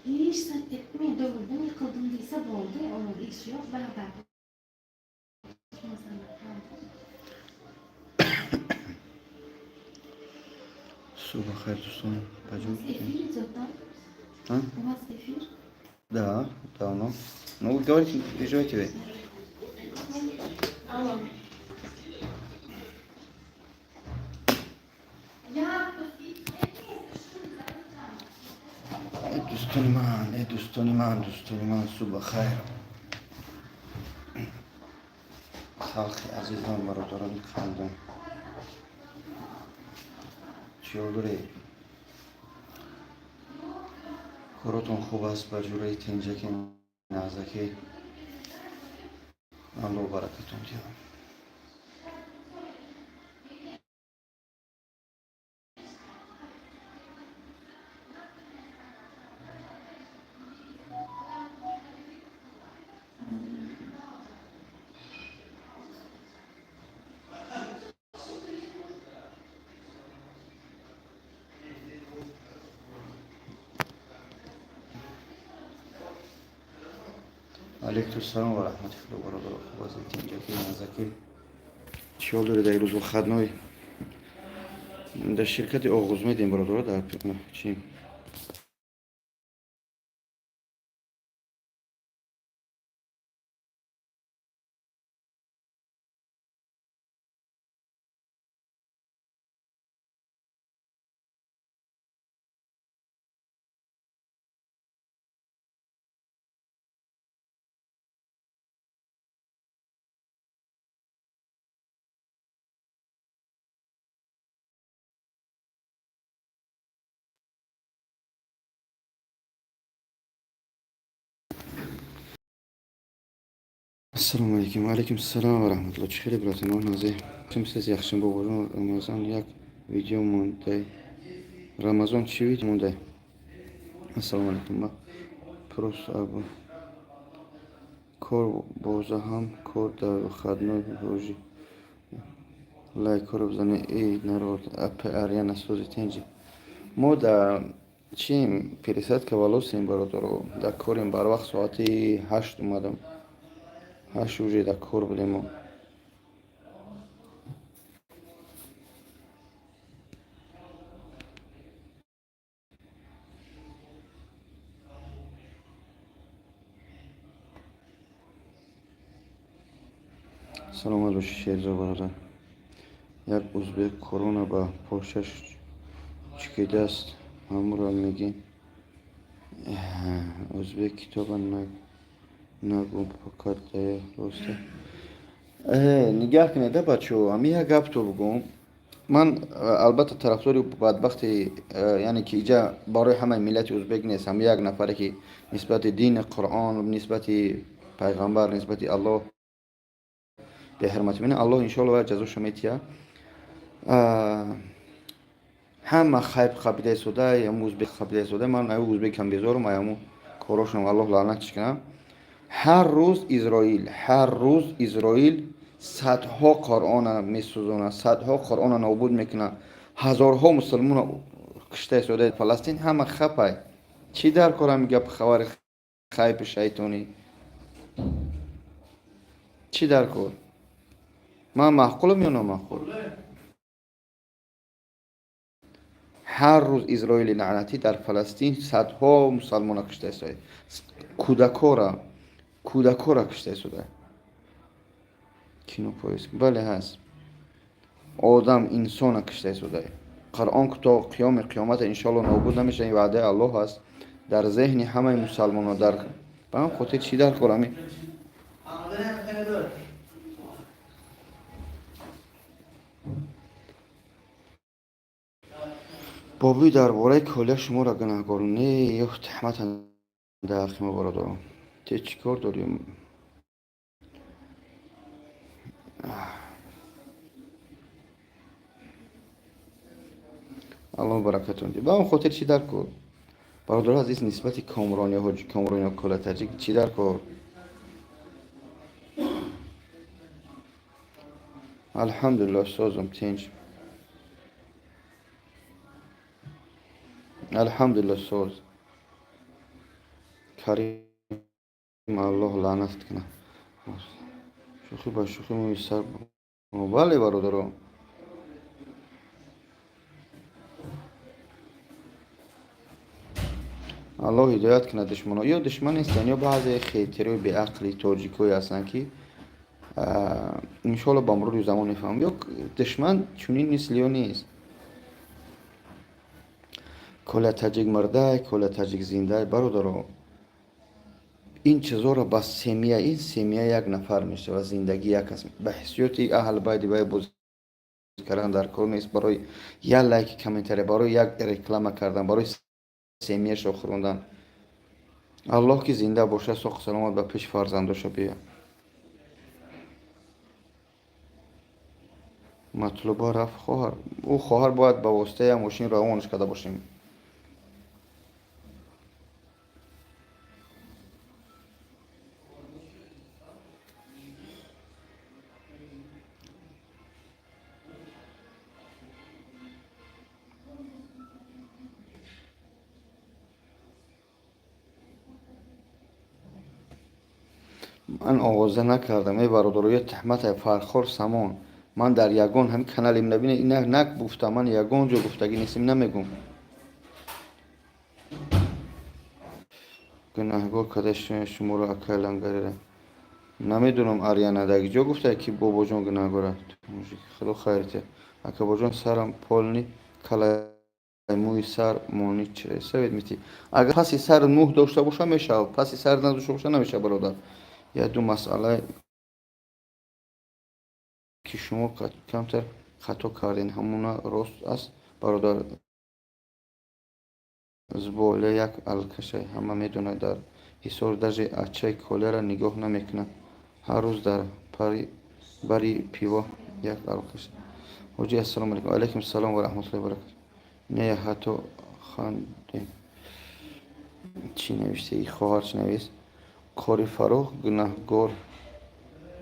Hech zat etmay dövüldüm, yiqildim desa bo'ldi, uni ishi yo'q, baribir. Samarqand. Субҳ бахайр, дӯстон. У Ба ҷон. вас эфир идет, да? А? У вас эфир? Да, давно. Ну, вы говорите, не переживайте вы. Алло. Я Э, дӯстони ман, э, дӯстони ман, дӯстони ман, субҳ бахайр. Халқи азизон, бародарони қалбам. Чӣ ҳол доред? Коротон хуб аст, ба ҷураи тинҷаки нағзакӣ. Аллоҳ баракатон диҳад. Алейкум салом ва раҳматуллоҳи, бародаро, хуб аст, тинҷакӣ нағзакӣ. Чӣ ҳол доред дар рӯз выходной? Дар ширкати Оғуз медем, бародаро, дар чӣ? Ассалому алайкум. Ва алайкум ассалом ва раҳматуллоҳ. Чӣ хеле, братано, назе? Чим сез яхшим, бобоҷон, Рамазон як видео мондай. Рамазон чӣ видео мондай? Ассалому алайкум. Ма просто абу кор боза ҳам кор дар выходной божи. Лайкҳоро бизанед, эй народ, апа Арьяна сози тинҷи. Мо дар чим пересадка волосем, бародаро, дар корем барвақт соати 8 омадам. 8 уже дар кор будем мо. Саломат бошӣ, Шерзо бародар. Як узбек корона ба пошаш чикидааст, ҳамуро мегӣ. Узбек китоба нагу фақат дая роста. Нигаҳ кунед, бачаҳо, ҳамин як гапто бугӯм. Ман албатта тарафдори бадбахти, яъне ки иҷа барои ҳамаи миллати узбек нест, ҳам як нафаре ки нисбати дини Қуръон, нисбати пайғамбар, нисбати Аллоҳ беҳурматӣ мекунад, Аллоҳ иншоалло вай ҷазошо метиҳад. Ҳама хайб хабида истода, ҳамун узбек хабида истода, ман аю узбекам безорум, ай ҳамун корошонам Аллоҳ лаънатш кунад. Ҳар рӯз Изроил, ҳар рӯз Изроил садҳо Қуръона месӯзонад, садҳо Қуръона нобуд мекунад, ҳазорҳо мусулмона кушта истода Фаластин, ҳама хапай. Чӣ дар кор ҳамин гап, хабари хайпи шайтонӣ? Чӣ дар кор? Ман маъқулам ё номаъқул? Ҳар рӯз Изроили лаънатӣ дар Фаластин садҳо мусалмона кушта истода, кӯдакора, кӯдакора кушта истода. Кинопоиск, бале, ҳаст. Одам инсона кушта истода. Қуръон то қиёми қиёмата иншоалло нобуд намешавад, ин ваъдаи Аллоҳ аст. Дар зеҳни ҳамаи мусалмонон дар ба ҳам хотир чӣ дар кор ҳамин? Бобӯй дар бораи колия шуморо гунаҳгор не, ё таҳматан дар ҳаққи мо, бародарон. Те чӣ кор дорӣ? Аллоҳ баракатон диҳад. Ба он хотир чӣ дар кор? Бародаро азиз, нисбати Комрон ё ҳоҷи Комрон ё Кола Таҷик чӣ дар кор? Алҳамдулиллоҳ, созум, тинҷ. Алҳамдулиллоҳ, соз. Карим, Аллоҳ лаънат кунад. Шӯхӣ ба шӯхӣ, мӯи сар. Бале, бародаро. Аллоҳ ҳидоят кунад душмано. Ё душман нестанд, ё баъзе хейтерои беақли тоҷикое ҳастанд, ки иншоалло ба мурури замон мефаҳмам. Ё душман чунин мисли ё нест. Коля Таҷик мурдай, Коля Таҷик зиндай. Бародаро, ин чизоро ба семья, ин семья як нафар мешавад, зиндагӣ як аст. Ба ҳиссиёти аҳл байди вай бозӣ кардан дар кор нест. Барои як лайки комментария, барои як реклама кардан, барои семьяшо хӯрондан. Аллоҳ ки зинда бошад, соҳу саломат ба пеши фарзандоша бия. Матлуба рафт, хоҳар. Ӯ хоҳар бояд ба воситаи як мошин равонаш карда бошем. Ман оғоза накардам, э бародаро, ё таҳмат Фархор Самон. Ман дар ягон ҳамин каналем набина, ина нак гуфтам, ман ягон ҷо гуфтагӣ нестем, намегум. Гунаҳгор када шуморо, акай Лангарира. Намедонам, Аряна дар ҷо гуфта, ки бобоҷон гунаҳгор аст. Худо хайр тия. Акабоҷон, сарам полный калай, мӯи сар мони совет мети. Агар паси сар мӯ дошта боша, мешавад, паси сар надошта боша, намешавад, бародар. Як ду масъала, ки шумо камтар хато кардем, ҳамуна рост аст, бародар. Зболя як алкашай, ҳама медонад, дар Ҳисор даже ачаи Колера нигоҳ намекунад, ҳар рӯз дар бари пиво. Як алкаш. Ҳоҷи, ассалому алайкум. Алайкум салом ва раҳматуллоҳи ва баракатуҳ. Не, ҳатто хандем. Чӣ навиштаи хоҳар, чӣ навист? Кори Фаррух гунаҳгор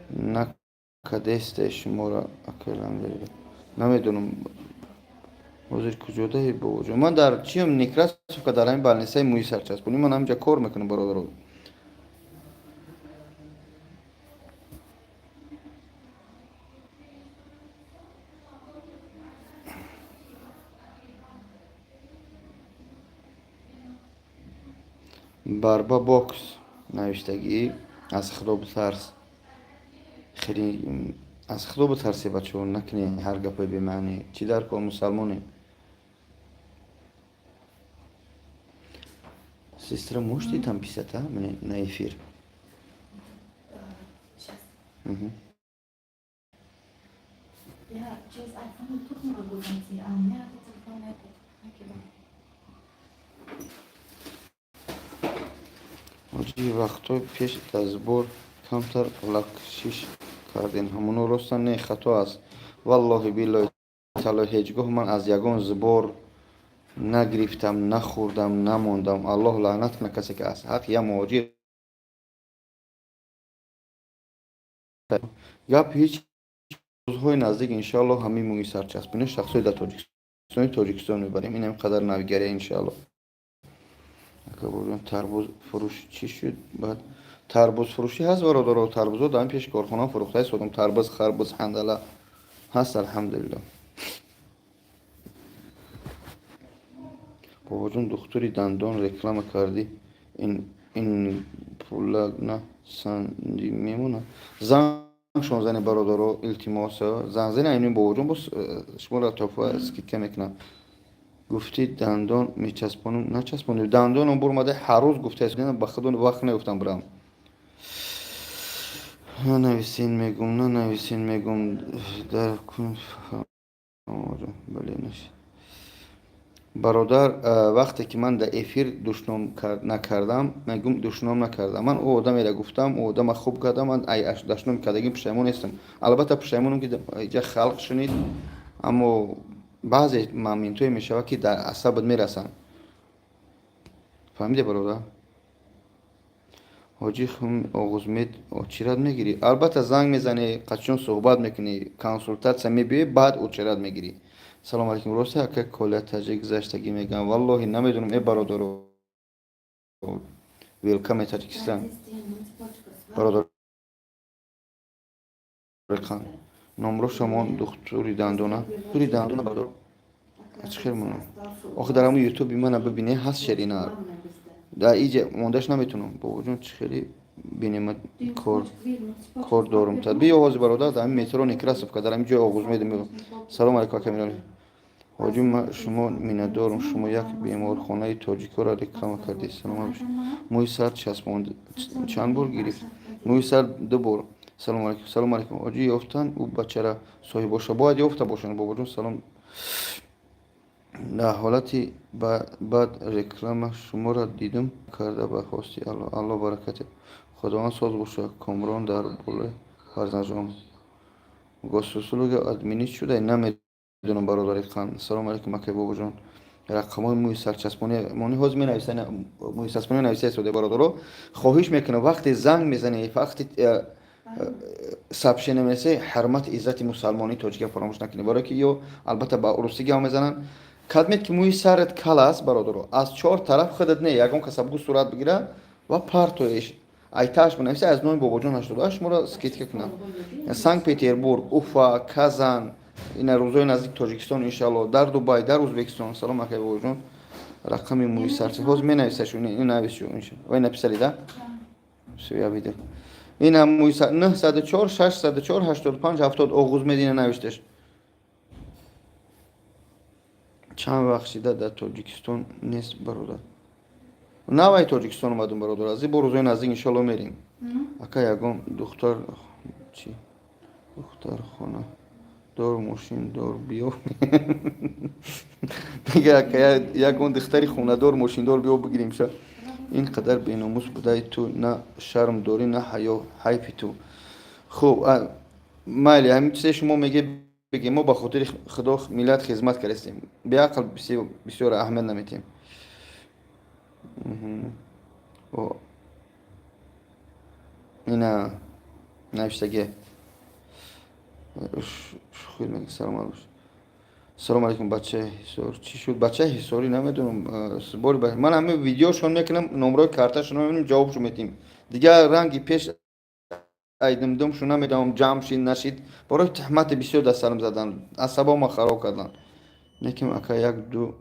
накадесте шуморо, акай Лангарира. Намедонам, ҳозир куҷодаи, бобоҷон? Ман дар чиам, Некрасовка, дар ҳамин больницаи мӯи сарчаспонӣ ман ҳаминҷа кор мекунам, бародаро. Барба бокс навиштагӣ, аз Худо битарс. Хеле аз Худо битарсе, бачаҳо, накунед ҳар гапои бемаънӣ. Чӣ дар кор, мусалмонем. Сестра, можете там писать, а? Мне на эфир. Сейчас. Мгм. Я через iPhone тут не могу зайти, а у меня этот телефон этот. Окей. Ҳоҷи, вақтҳои пеш дар сбор камтар лақшиш кардем, ҳамоно ростан не, хато аст. Валлоҳи биллоҳи таъло, ҳеҷ гоҳ ман аз ягон сбор нагирифтам, нахӯрдам, намондам. Аллоҳ лаънат кунад касе, ки аз ҳақ я муҳоҷир гап. Ҳеҷ рӯзҳои наздик, иншоаллоҳ, ҳамин мӯи сарчаспонӣ шахсҳои дар Тоҷикистони Тоҷикистон мебарем. Ин ҳам қадар навигария, иншоаллоҳ. Акабоҷон, тарбуз фурӯш чӣ шуд? Баъд тарбузфурӯшӣ ҳаст, бародаро. Тарбузо дар пеши корхона фурӯхта истодам. Тарбуз, харбуз, ҳандала ҳаст, алҳамдулилло. Бобоҷон, духтури дандон реклама кардӣ, ин пула на санди мемонад. Зангшон зани, бародаро, илтимос, занг зани айни бобоҷон, боз шуморо тофа скидка мекунам. Гуфтӣ дандон мечаспонам, начаспонем. Дандоном бурмада, ҳар рӯз гуфта, ба худо вақт наёфтам бирам. Нанависин мегум, нанависин мегум, дар кун. Бале, нашид, бародар. Вақте ки ман дар эфир душном накардам, мегум, душном накардам. Ман ӯ одамеро гуфтам, ӯ одама хуб кардам. Ман дашном кардагим пушаймон нестам. Албатта, пушаймонам, ки иҷа халқ шунид, аммо баъзе моментҳое мешавад, ки дар асабат мерасанд. Фаҳмиде, бародар? Ҳоҷи, оғузмед очередь мегирӣ? Албатта, занг мезанӣ, қачон суҳбат мекунӣ, консултатсия мебиёӣ, баъд очередь мегирӣ. Салому алейкум. Росте, ака Коля Таҷик гузаштагӣ мегӯям? Валлоҳи, намедонам, э бародаро. Welcome Таҷикистон. Бародар номро шумо духтури дандона, духтури дандона, бародар, аз хел монам. Охи, дар ҳамун ютуби мана бибине, ҳаст шерина. Дар иҷа мондаш наметунам. Бобоҷон, чӣ хеле бинема, кор дорум. Та биё ҳозир, бародар, дар ҳамин метро Некрасовка, дар ҳамин ҷои оғуз медем. Салом алейкум, ака Мирали ҳоҷи, ма шумо миннатдорум. Шумо як беморхонаи тоҷикоро реклама кардед. Саломат бошед. Мӯи сар часпонд чанд бор гирифт? Мӯи сар ду бор. Салому алейкум, салому алейкум, ҳоҷӣ. Ёфтан ӯ бачара соҳибоша бояд ёфта бошанд. Бобоҷон, салом. Дар ҳолати бад реклама шуморо дидум, карда ба хости Алло. Алло баракате, Худованд соз боша. Комрон дар болои фарзанджон госуслуга отменить шуда, намедонам, бародари қан. Салому алейкум, акай бобоҷон. Рақамҳои мӯи сарчаспонӣ мони ҳозир менависа, мӯи сарчаспонӣ нависа истода. Бародаро, хоҳиш мекунам, вақте занг мезанӣ, вақте сообщение менависӣ, ҳурмати иззати мусалмонии тоҷика фаромӯш накунӣ, барое ки ё албатта ба русӣ гап мезананд. Кадмет ки мӯи сарат кал аст, бародаро, аз чор тараф худат не, ягон каса бугӯ сурат бигира ва партоеш, айтааш бинависа, аз номи бобоҷон 88 шуморо скидка кунам. Санкт Петербург, Уфа, Казан, ина рӯзои наздик Тоҷикистон, иншалло, дар Дубай, дар Ӯзбекистон. Салом, акай бобоҷон. Рақами мӯи сарча ҳозир менависашу, нависшу. Вай написали, да? Всё, я видел. Ина мӯи 904 604 85 70, Оғуз Медина навишташ. Чанд вақт шида дар Тоҷикистон нест, бародар? Навай Тоҷикистон омадум, бародар азиз, бо рӯзои наздик, иншалло, мерем. Ака, ягон духтар чи, духтархона дор, мошин дор, биё. Мега, ака, ягон духтари хонадор, мошиндор биё, бигиримша. Ин қадар беномус будаи ту, на шарм дорӣ, на ҳаё, ҳайфи ту. Хуб, майли, ҳамин чизе шумо меге, бигем. Мо ба хотири Худо, миллат хизмат кардастем, беақл бисёр аҳамият наметиҳем. Ина навиштагие, саломат бош. Салому алейкум, бачаи Ҳисор чӣ шуд? Бачаи Ҳисорӣ намедонам. Бори ман ҳамин видеошон мекунам, номрои карташон мебинам, ҷавобшо метиҳем. Дигар ранги пеш айдимдумшу намедонам, ҷамъ шид, нашид. Барои туҳмати бисёр дар сарам задан, асабома хароб кардан. Лекин, ака, як ду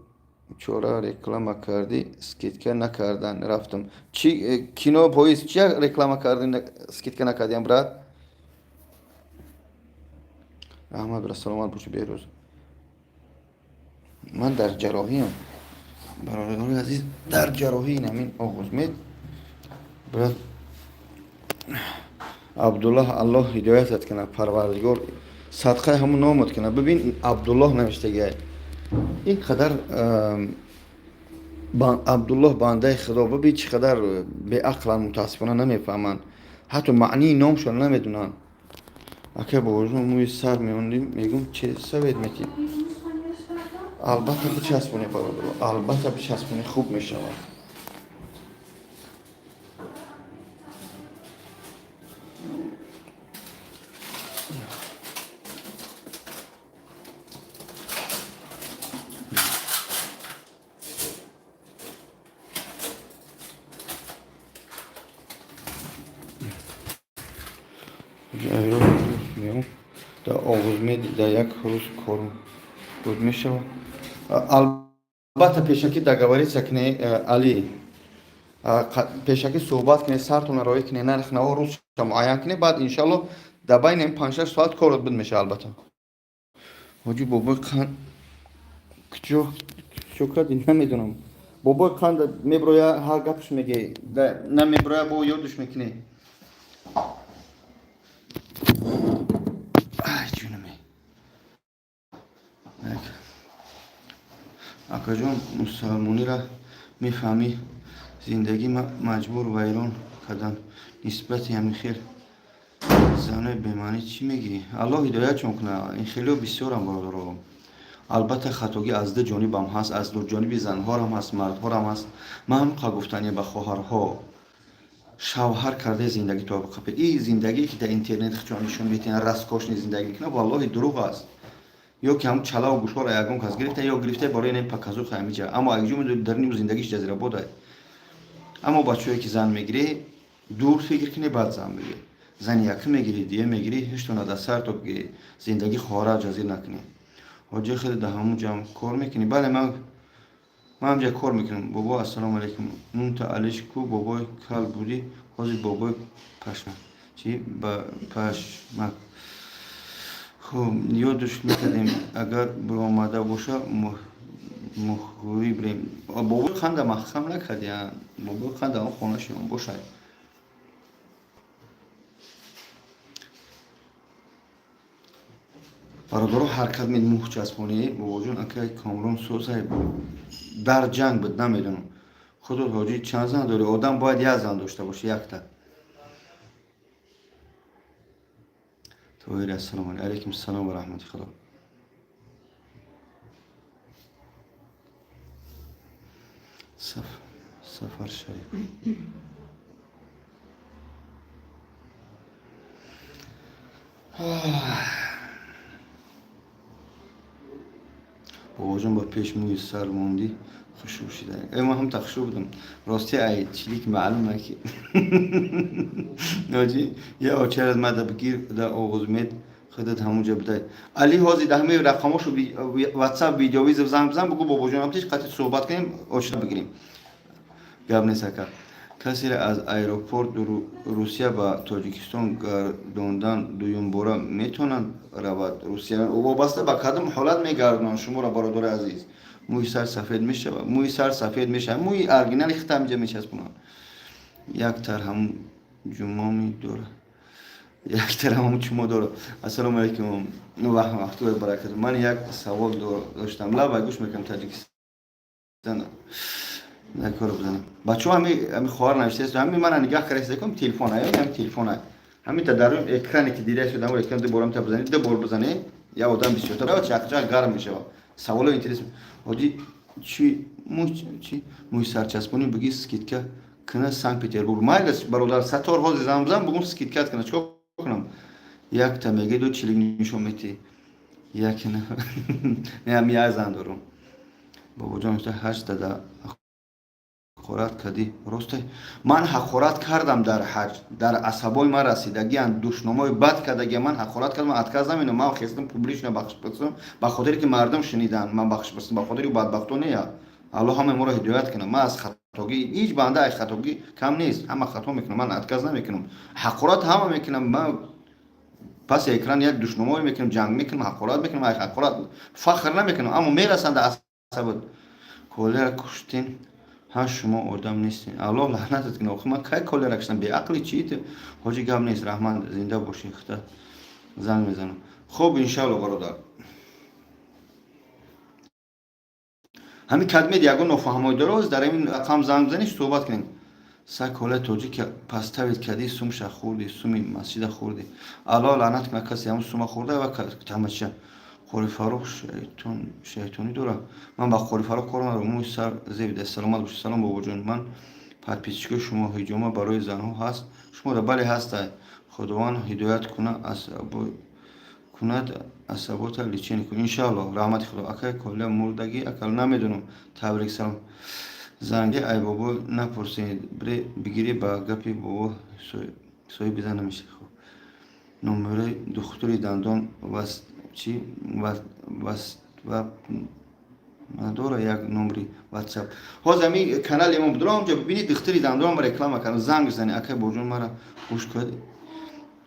чора реклама кардӣ, скидка накардан, рафтам. Чи кино поиск чи реклама кардӣ, скидка накардиам, брат? Раҳмат, бира, саломат бошӣ. Беҳрӯз, ман дар ҷарроҳиам, бародарони азиз, дар ҷарроҳии намин Оғузмед. Брат Абдуллоҳ, Аллоҳ ҳидоятат кунад, Парвардигор садқаи ҳамун номат кунад. Бибин, Абдуллоҳ навиштагиай, ин қадар Абдуллоҳ, бандаи Худо. Бибин, чӣ қадар беақлан, мутаассифона намефаҳманд, ҳатто маънии номшон намедонанд. Ака бобоҷон, мӯи сар меондим, мегум, че совет метӣ? Албатта бичаспонӣ, бародаро, албатта бичаспонӣ, хуб мешавад. Дар Оғузмед дар як рӯз кор буд мешавад? Албатта, пешакӣ договориться кунед, Али, пешакӣ суҳбат кунед, сартона роӣ кунед, нарх наво рӯзша муайян кунед, баъд, иншалло, дар байни 5-6 соат корот буд мешавад, албатта. Ҳоҷи, бобои қанд куҷо чо кардӣ, намедонам. Бобои қанд меброя, ҳар гапш меге, намеброя, бо ёдуш мекунӣ. Ай, ҷунаме. Акаҷон, мусалмонира мефаҳмӣ, зиндагӣ маҷбур вайрон кардан. Нисбати ҳамин хел занои бемаънӣ чӣ мегӯӣ? Аллоҳ ҳидоятшон кунад, ин хелео бисёрам, бародаро. Албатта, хатогӣ аз ду ҷонибам ҳаст, аз ду ҷониби занҳорам ҳаст, мардҳорам ҳаст. Ман ҳам қа гуфтание ба хоҳарҳо: шавҳар кардаи зиндагӣ то қапед. И зиндагие ки дар интернет хичон нишон метиҳанд, роскошный зиндагӣ кунад, валлоҳи, дурӯғ аст. Ё ки ҳамун чалаву гӯшҳоро ягон кас гирифта, ё гирифта барои ин показуха ҳамиҷа, аммо акҷо медонӣ, дар ин зиндагиш ҷазирабодай. Аммо бачаҳое, ки зан мегирӣ, дур фикр кунӣ, баъд зан бигирӣ. Зани якум мегирӣ, дуюм мегирӣ, ҳештона дар сар то бигирӣ, зиндагӣ хоҳара ҷазир накунӣ. Ҳоҷи, хеле дар ҳамун ҷамъ кор мекунӣ? Бале, ман ҳамҷа кор мекунам. Бобо, ассалому алайкум. Нунта алиш ку, бобои кал будӣ, ҳозир бобои пашма чи ба пашмак. Хуб, ёдуш мекардем, агар биромада боша, мухӯрӣ бирем. Бобои қанда маҳкам накардия, бобои қанда он хонашон бошад. Бародаро, ҳаракат мед, муҳ часпонӣ. Бобоҷон, акай Комрон созай дар ҷанг буд, намедонам. Худо, ҳоҷӣ, чанд зан дорӣ? Одам бояд як зан дошта боша, якта. Тоҳир, ассалому алайкум. Салом ва раҳмати Худо. Сафар Шариф. Бобоҷон, ба пеш мӯи сар мондӣ, хушрӯ шида. Э, ман ҳам тахшрӯ будам, рости. Ай чилик маълум ки ҳоҷи я очараз мада бигир да оғузмед, худат ҳамунҷа будай. Али, ҳозир дар ҳамаи рақамошо WhatsApp видеовызов занг бизан, бугӯ бобоҷон ҳамтиш қати суҳбат кунем, ошина бигирем. Гап нест, ака. Касеро аз аэропорт Русия ба Тоҷикистон гардондан, дуюмбора метавонанд равад Русия? Вобаста ба кадом ҳолат мегардонанд шуморо, бародари азиз. Мӯи сар сафед мешавад? Мӯи сар сафед мешавад, мӯи оригинали хита ҳаминҷа мечаспонанд. Як тар ҳамун ҷумоми дора, як тар ҳамун чумо дора. Ассалому алайкум ва раҳматуллоҳи баракату. Ман як савол доштам. Лаба гӯш мекунам. Таҷикистон накоро бизанам. Бачаҳо, ҳами хоҳар навиштааст, ҳами мана нигаҳ кардаистакум, телефон ай, ҳами телефон ай, ҳамита дар экране ки дида шуда, ҳамон экран ду бор ҳамита бизанед, ду бор бизанед, як одам бисёртар чақчақ гарм мешавад. Саволо интерес. Ҳоҷи, чи мӯй, чи мӯи сарчаспонӣ биги, скидка кина Санкт Петербург. Майлас, бародар Сатор, ҳозир зан бизан, бугум, скидка кина. Чикор кунам? Якта мегиду чилик нишон метӣ. Яке не, ҳами як зан дорум. Бобоҷон, ҳаҷ дада ҳақорат кардӣ, росте? Ман ҳақорат кардам дар ҳаҷ, дар асабои ман расидагиан, душномои бад кардагия. Ман ҳақорат кардам, отказ намедонам. Ман хестам, публично бахш пурсам, ба хотире ки мардум шуниданд. Ман бахш пурсам ба хотири бадбахто не. Аллоҳ ҳамаи моро ҳидоят кунад. Ман аз хатогӣ, ҳеҷ банда аз хатогӣ кам нест, ҳама хато мекунам. Ман отказ намекунам, ҳақорат ҳама мекунам. Ман паси экран як душномое мекунам, ҷанг мекунам, ҳақорат мекунам, ҳақорат фахр намекунам, аммо мерасанд асабот. Холера куштин ҳа, шумо одам нестин, Аллоҳ лаънатат кунад. Охи, ман кай холера куштам? Беақли чӣ, ҳоҷи? Гап нест, раҳмат, зинда бошӣ, хита занг мезанам. Хуб, иншалло, бародар. Ҳамин кадмед ягон нофаҳмоӣ дора, дар ҳамин рақам занг бизанед, суҳбат кунем. Саг ҳолаи тоҷик поставить кардӣ, сумша хӯрдӣ, суми масҷида хӯрдӣ. Аллоҳ лаънат кунад касе ҳамун сума хӯрда ва ҳамача. Қори Фарух шайтонӣ дорад. Ман ба Қори Фарух кор надорам. Мӯи сар зебида, саломат бошед. Салом, бобоҷон, ман подписчикои шумо. Ҳиҷома барои занҳо ҳаст шумо? Бале, ҳаста. Худованд ҳидоят кунад, асабота лечение кун, иншааллоҳ. Раҳмати Худо. Акай Коля мурдагӣ акал намедонам. Табрик, салом. Занги ай бобо напурсед, бигирӣ ба гапи бобо соҳиби зан намешавӣ. Хуб, номерои духтури дандон чи надора, як номри WhatsApp. Ҳозир ҳами канали мо будро, онҷо бибинед, духтури дандон реклама кардам, занг зани. Акай боҷон, мара гӯш кунед.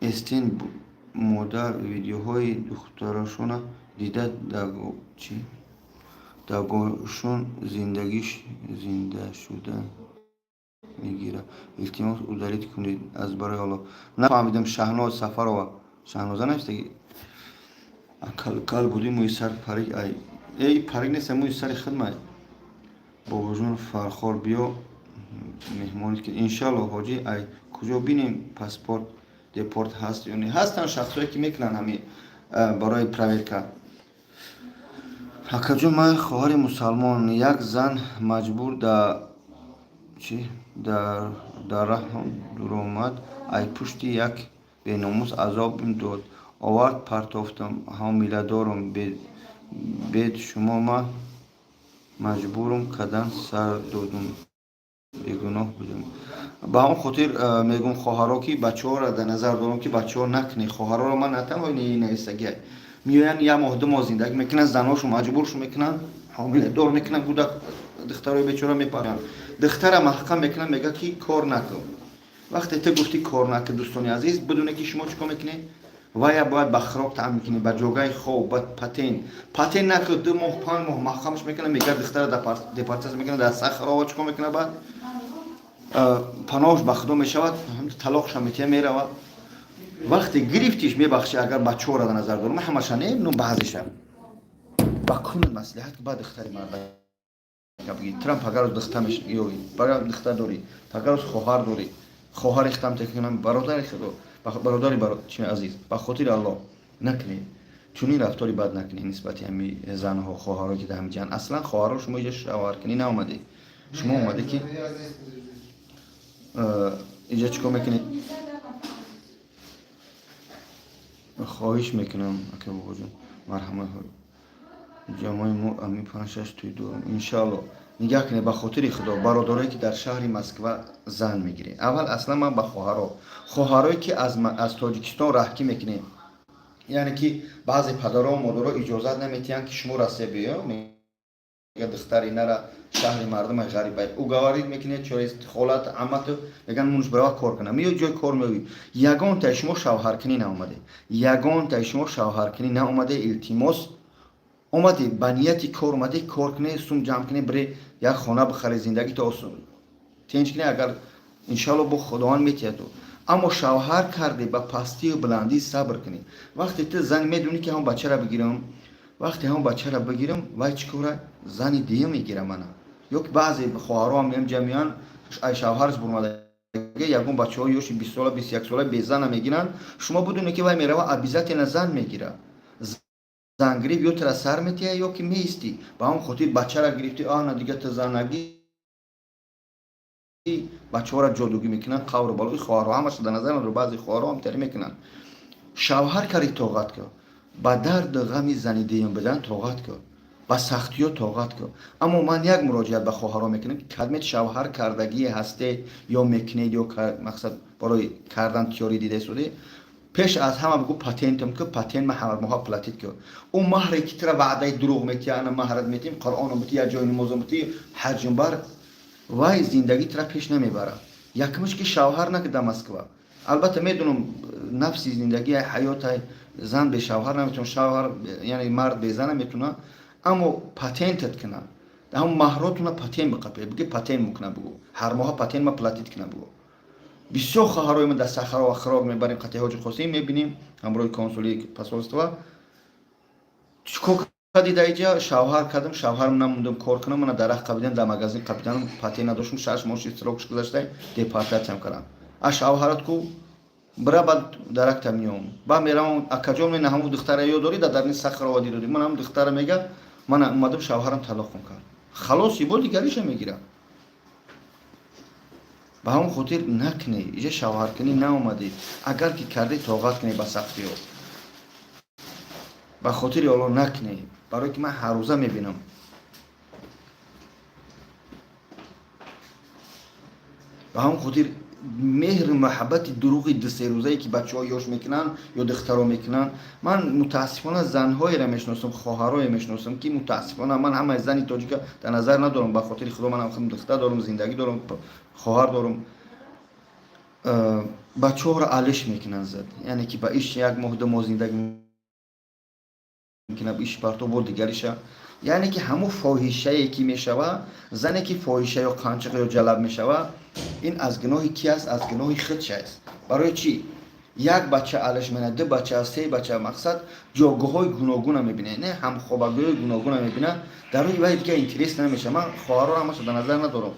Эстин модар видеоҳои духтарашона дида чи дагошон зиндагиш зинда шуда мегирад. Илтимос, удалить кунед аз барои Аллоҳ. Нафаҳмидам. Шаҳноз Сафарова, Шаҳноза навиштаги. Кал буди, мӯи сар парик ай. Эй, парик нест, мӯи сари хидмай. Бобоҷон Фархор, биё меҳмонит ки, иншалло. Ҳоҷӣ, ай куҷо бинем паспорт депорт ҳаст ё не? Ҳастанд шахсое, ки мекунанд ҳами барои проверка. Акаҷон, ман хоҳари мусалмон, як зан маҷбур да чи дар раҳм дуромад, ай пушти як беномус азобим дод, овард, партофтам, ҳомиладорам. Бед шумо ма маҷбурум кадан, сар додум. Бегуноҳ будем. Ба он хотир мегӯм, хоҳаро, ки бачаҳоро дар назар дорам, ки бачаҳо накунед. Хоҳароро ман на танҳо нависагиай меоянд, як моҳ, 2 моҳ зиндагӣ мекунанд, занҳошо маҷбуршо мекунанд, ҳомиладор мекунанд, кӯдак, духтарои бечора мепаранд, духтара маҳкам мекунанд, мега, ки кор накун. Вақте ту гуфтӣ кор накун, дӯстони азиз, бидоне, ки шумо чӣ кор мекунед? Вая бояд ба хӯрок таъмин кунӣ, ба ҷогаи хоб, ба патент. Патент накун, 2 моҳ, 5 моҳ маҳкамаш мекунад, мега, духтара депортация мекунад. Дар Сахарова чӣ кор мекунад? Баъд паноҳш ба Худо мешавад, талоқша метия, меравад. Вақте гирифтиш, мебахши, агар бачаҳоро дар назар дорам, ҳамаша не, ну баъзеша, ба кунад маслиҳат, ки баъд духтари марда бигӣ трам, пагарӯз духта ё духтар дорӣ, пагарӯз хоҳар дорӣ, хоҳари хитам текунам, бародари худо, бародари чи азиз, ба хотири Аллоҳ накунед чунин рафтори бад, накунед нисбати ҳами занҳо, хоҳаро, ки дар ҳами ҷан. Аслан, хоҳаро, шумо иҷа шавҳаркунӣ наомадед, шумо омаде, ки иҷа чӣ кор мекунед? Хоҳиш мекунам, ака бобоҷон, марҳамат. Ҷамои мо ами панҷ шаш тӯй дорам, иншаалло. Нигаҳ кунед, ба хотири Худо, бародарое, ки дар шаҳри Москва зан мегиред. Аввал аслан ман ба хоҳаро, хоҳарое, ки аз Тоҷикистон раҳкӣ мекунед, яъне ки баъзе падару модаро иҷозат наметиҳанд, ки шумо Россия биё, мега, духтари нара, шаҳри мардума ғарибай. Уговорить мекунед через холат, амату, меган, мунш барава кор кунам, меё ҷои кор меоӣ. Ягонтаи шумо шавҳаркунӣ наомаде, ягонтаи шумо шавҳаркунӣ наомаде. Илтимос, омаде ба нияти кор, омаде кор куне, сум ҷамъ куне, бире як хона бихаре, зиндагито тинч куне. Агар иншалло бо Худованд метиҳаду. Аммо шавҳар карде, ба пастию баландӣ сабр кунӣ. Вақте ту зан медонӣ, ки ҳамон бачара бигирам, вақте ҳамон бачара бигирам, вай чӣ кора, зани дуюм мегира мана. Ё ки баъзе хоҳароам ҷамиан ай шавҳараш бурмада, ягон бачаҳо ёши 20 сола, 21 сола безана мегиранд. Шумо будоне, ки вай мерава, обязательно зан мегира. Зан гирифт, ё тура сар метиҳа, ё ки меистӣ. Ба ҳамон хотир бачара гирифтӣ, ана дига ту занагӣ, бачаҳоро ҷодугӣ мекунанд, қавру балои хоҳарҳо ҳамаша дар назар надор, баъзе хоҳарҳо ҳам тари мекунанд. Шавҳар карди, тоғат кун, ба дарду ғами зани дуюм бидан тоғат кун, ба сахтиё тоғат кун. Аммо ман як муроҷиат ба хоҳарҳо мекунам, ки кадмет шавҳар кардагие ҳастед ё мекунед, ё мақсад барои кардан тиёрӣ дида истоде, пеш аз ҳама бигӯ, патентам ку, патент ма ҳар моҳа платить ку. Ӯ маҳре, ки тура ваъдаи дурӯғ метиҳа, ана маҳрат метиҳем, Қуръоном бити, як ҷои намозом бити, ҳаҷм бар, вай зиндагӣ тура пеш намебарад. Якмаш ки шавҳар накард дар Москва. Албатта, медонам, нафси зиндагӣ, ҳаётай, зан бешавҳар наметавона, шавҳар, яъне мард безан наметавона. Аммо патентат кунад, ҳам маҳротуна патент биқапе, биги патент мекуна, бигӯ, ҳар моҳа патент ма платить куна, бигӯ. Бисёр хоҳарои ма дар Сахарова хӯрок мебарем, қати ҳоҷи Қосим мебинем, ҳамроҳи консули посольства. Чикор кардӣ дар иҷа? Шавҳар кардам, шавҳарам намондам кор кунам, мана дарахт қабидан, дар магазин қабиданам, патент надоштам, 6 моҳ срок ш гузашта, депортатсиям кардам. А шавҳарат ку? Бира, баъд даракта меом, баъд меравам. Акаҷон, мена ҳамун духтара ёд дорӣ, дар дарни Сахарова дидодӣ? Ман ҳамун духтара, мега, мана омадам, шавҳарам талоқам кард. Халос, бо дигариша мегирам. Ба ҳамон хотир накунӣ, иҷа шавҳаркунӣ наомадӣ. Агар ки кардӣ, тоғат кунӣ ба сахтиҳо. Ба хотири Алло накунӣ, барое ки ман ҳаррӯза мебинам. Ба ҳамон хотир меҳру муҳаббати дурӯғи 2-се рӯзае, ки бачаҳо ёш мекунанд ё духтаро мекунанд. Ман мутаассифона занҳоеро мешиносам, хоҳарое мешиносам, ки мутаассифона, ман ҳамаи зани тоҷика дар назар надорам, ба хотири Худо, манам худам духтар дорам, зиндагӣ дорам, хоҳар дорам, бачаҳоро алиш мекунанд зад, яъне ки ба иш як моҳ, 2 моҳ зиндагӣ мекунад, иш парто, бо дигариша. Яъне ки ҳамун фоҳишае, ки мешава, зане, ки фоҳиша ё қанчиқ ё ҷалаб мешава, ин аз гуноҳи ки аст? Аз гуноҳи худша аст. Барои чӣ? Як бача алиш мена, ду бача, се бача, мақсад, ҷойгоҳҳои гуногуна мебинад, не, ҳамхобагиҳои гуногуна мебинад, дар рӯи вай дига интерес намешава. Ман хоҳарро ҳамаша дар назар надорам.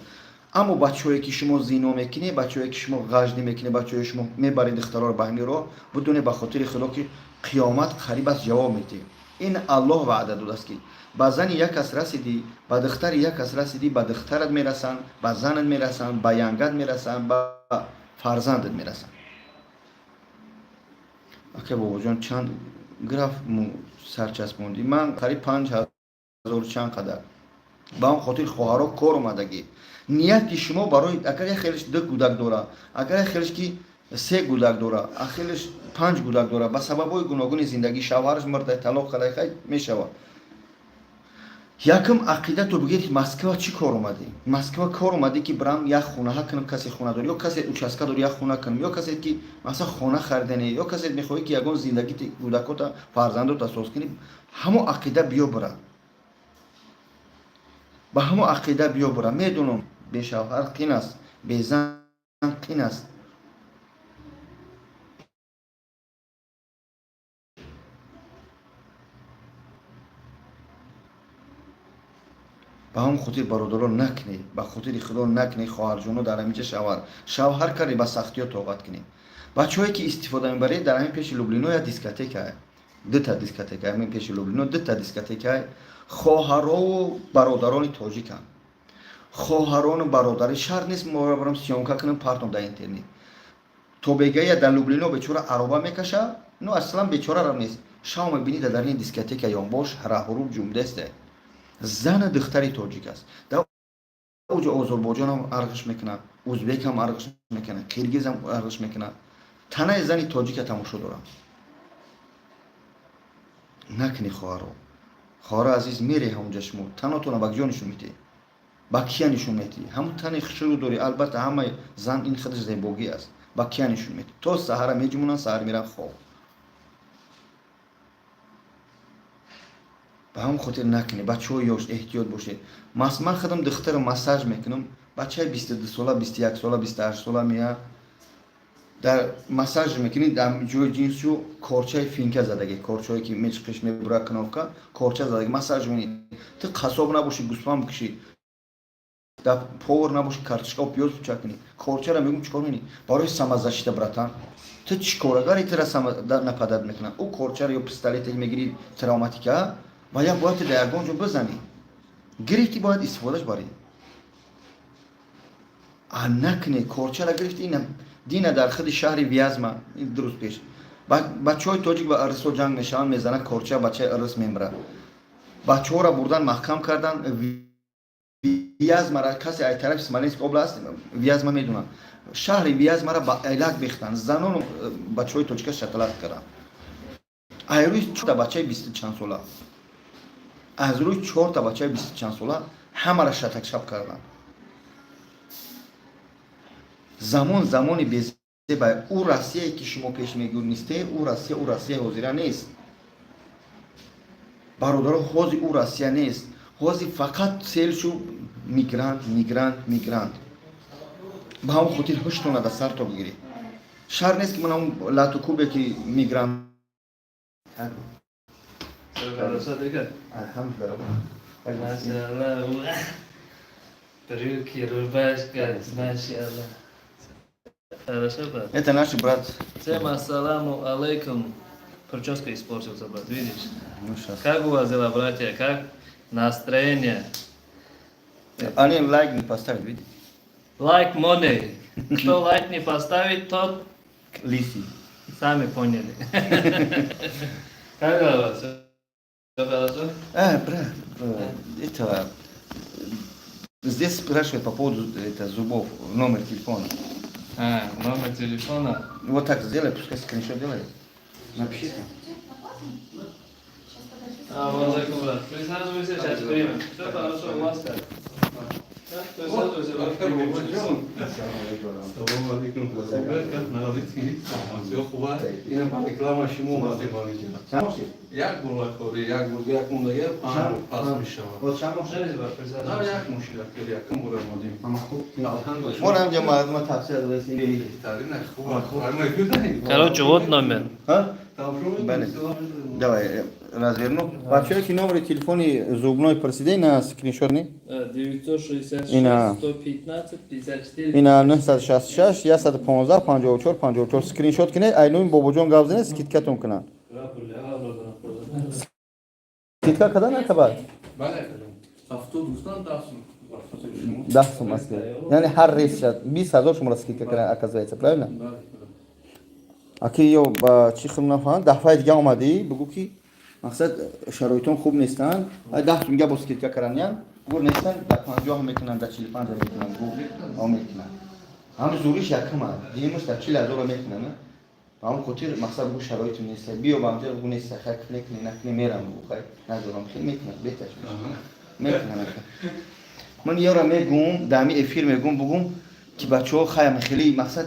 Аммо бачаҳое, ки шумо зино мекунед, бачаҳое, ки шумо ғаждӣ мекунед, бачаҳое, шумо мебаред духтароро ба ҳамин роҳ, бидонед, ба хотири Худо, ки қиёмат қариб аст, ҷавоб медиҳед. Ин Аллоҳ ваъда додааст, ки ба зани як кас расидӣ, ба духтари як кас расидӣ, ба духтарат мерасанд, ба занат мерасанд, ба янгат мерасанд, ба фарзандат мерасанд. Ака бобоҷон, чанд граф сарчаспондӣ? Ман қариб 5000 чанд қадар. Ба он хотир, хоҳаро, кор омадагӣ. Нияти шумо барои, агар як хелеш ду кӯдак дора, агар як хелеш ки се кӯдак дора, хелеш панҷ кӯдак дора, ба сабабҳои гуногуни зиндагӣ шавҳараш мурда, талоқ қалайхай мешавад. Якум ақидату бигир, ки Москва чӣ кор омадӣ? Москва кор омадӣ, ки бирам як хонаҳа кунам. Касе хона дор, ё касе участка дор, як хона кунам, ё касе ки масалан хона харидане, ё касе мехоҳӣ, ки ягон зиндагии кӯдакота, фарзандота соз кунӣ. Ҳамо ақида биё бира, ба ҳамо ақида биё бира. Медонам, бешавҳар қин аст, безан қин аст. Ба ҳамон хотир, бародарон, накунед, ба хотири Худо накунед. Хоҳарҷоно, дар ҳаминҷа шавҳар кардед, ба сахтиё тоқат кунед. Бачаҳое ки истифода мебаред, дар ҳамин пеши Люблино як дискотека, дута дискотека, ҳамин пеши Люблино дута дискотека. Хоҳарову бародарони тоҷиканд, хоҳарону бародари. Шарт нест мо барам съёмка кунам, партом дар интернет. То бегая дар Люблино бечора ароба мекаша. Ну, аслан бечорарам нест. Шав мебинӣ, дар дарини дискотека ёнбош ҳараҳуруб ҷумдесте, зана духтари тоҷик аст. Дар оҷо озарбойҷонам арғиш мекунад, узбекам арғиш мекунад, қиргизам арғиш мекунад. Танаи зани тоҷика тамошо дорам. Накунӣ, хоҳаро. Хоҳаро азиз, мере ҳамонҷа, шумо танотона ба куҷо нишон медиҳӣ? Ба кия нишон медиҳӣ? Ҳамун тани хушрӯ дорӣ. Албатта, ҳамаи зан ин худаш зебогӣ аст. Ба кия нишон медиҳӣ? То саҳара меҷумонанд, саҳар меран хоб. Ба ҳамон хотир накунед. Бачаҳои ёш, эҳтиёт бошед. Ман худам духтарам массаж мекунам. Бачаи 22 сола, 21 сола, 28 сола меяд, дар массаж мекунӣ, дар ҷои ҷинсу корчаи финка задаги, корчое ки мечиқиш, мебура, кнопка, корча задаги. Массаж мекунӣ, ту қассоб набошӣ, гӯсфанд бикушӣ, дар повар набошӣ, картошкау пиёз пуча кунӣ. Корчара мегӯм, чикор мекунӣ? Барои самозащита. Братан, ту чӣ корагари? Тура нападать мекунад. Ӯ корчара ё пистолете мегирӣ, травматика ва як бояд дар ягон ҷо бизанӣ. Гирифтӣ, бояд истифодаш барӣ. А накунӣ, корчара гирифтӣ. Ина дина дар худи шаҳри Вязма, 2 рӯз пеш, бачаҳои тоҷик ба арисо ҷанг мешаванд, мезанад корча, бачаи арис мемирад. Бачаҳоро бурдан, маҳкам кардан. Вязмара касе ай тарафи Смоленск област Вязма медонад. Шаҳри Вязмара ба элак бехтанд, занону бачаҳои тоҷика шаталат карданд. Ай рӯи чорта бачаи бисту чанд сола, аз рӯи чорта бачаи бисту чанд сола ҳамара шатакшаб карданд. Замон замони безеба. Ӯ Россияе ки шумо пеш мегӯ нисте, ӯ Россия, ӯ Россия ҳозира нест, бародаро. Ҳозир ӯ Россия нест. Ҳозир фақат селшу мигрант, мигрант, мигрант. Ба ҳамон хотир ҳуштона дар сар то бигиред. Шар нест, ки ман ҳамон лату кубе ки мигрант. Хорошо, Дика? Алҳамдулилла. Машаллах. Брюки, рубашка, машаллах. Хорошо, брат? Это наш брат. Всем ассаламу алейкум. Прическа испортился, брат, видишь? Ну, щас. Как у вас дела, братья? Как настроение? Они лайк не поставят, видите? Лайк money. Кто лайк не поставит, тот Лисий. Сами поняли. Как у вас? Все хорошо? Брат, это здесь спрашивают по поводу это, зубов, номер телефона. А, номер телефона. Вот так сделай, пускай скриншот делает. Напиши там. А, алейкум, брат. Присаживайся, сейчас примем. Все хорошо, у вас как? Да, присаживайся, брат, примем. Салом алейкум. Ина реклама шумо омадем ҳаминҷа. Як бор лакори, як бор, як мондага 5 рӯз пас мешавад. Вот шам. Шерез, брат, На присаживайся. як мушкил ки якум бор омадем. Алҳамдулиллаҳ. Вон ҳамҷа мардума тавсия додааст. Беҳтарин хуб. Ма Короче, вот номер. А? Бале. Давай, разверну. Бачаҳое ки номери телефони зубной просидей, на скриншот не? 966 Ина. 115 54. Ина 966 115 54 54, скриншот кунед, айнуи бобоҷон гап занед, скидкатон кунанд. Скидка када накабад? Бале. 70 гуфтан 10 сум. Шумо. 10 сум аст. Яъне ҳар рейс шад 20 000 шуморо скидка кунанд, оказывается, правильно? Бале. Аки ё ба чӣ хел нафаҳам, дафъаи дига омадӣ, бугӯ ки мақсад шароитон хуб нестанд, 10 сум дига бо скидка кардан. Гур нестан, дар 50 мекунанд, дар 45 мекунанд, гур мекунанд. Ҳам зуриш якама, дуюмаш дар 40 ҳазор мекунанд. Ба ҳамон хотир мақсад гу шароитм нест. Биё ба ҳамҷа гу нест, хай кунӣ, накунӣ мерам гу, хай надорам, хел мекунад, беташ мекунад. Ман ёра мегум, дар ҳамин эфир мегум, бугум ки бачаҳо хай хеле мақсад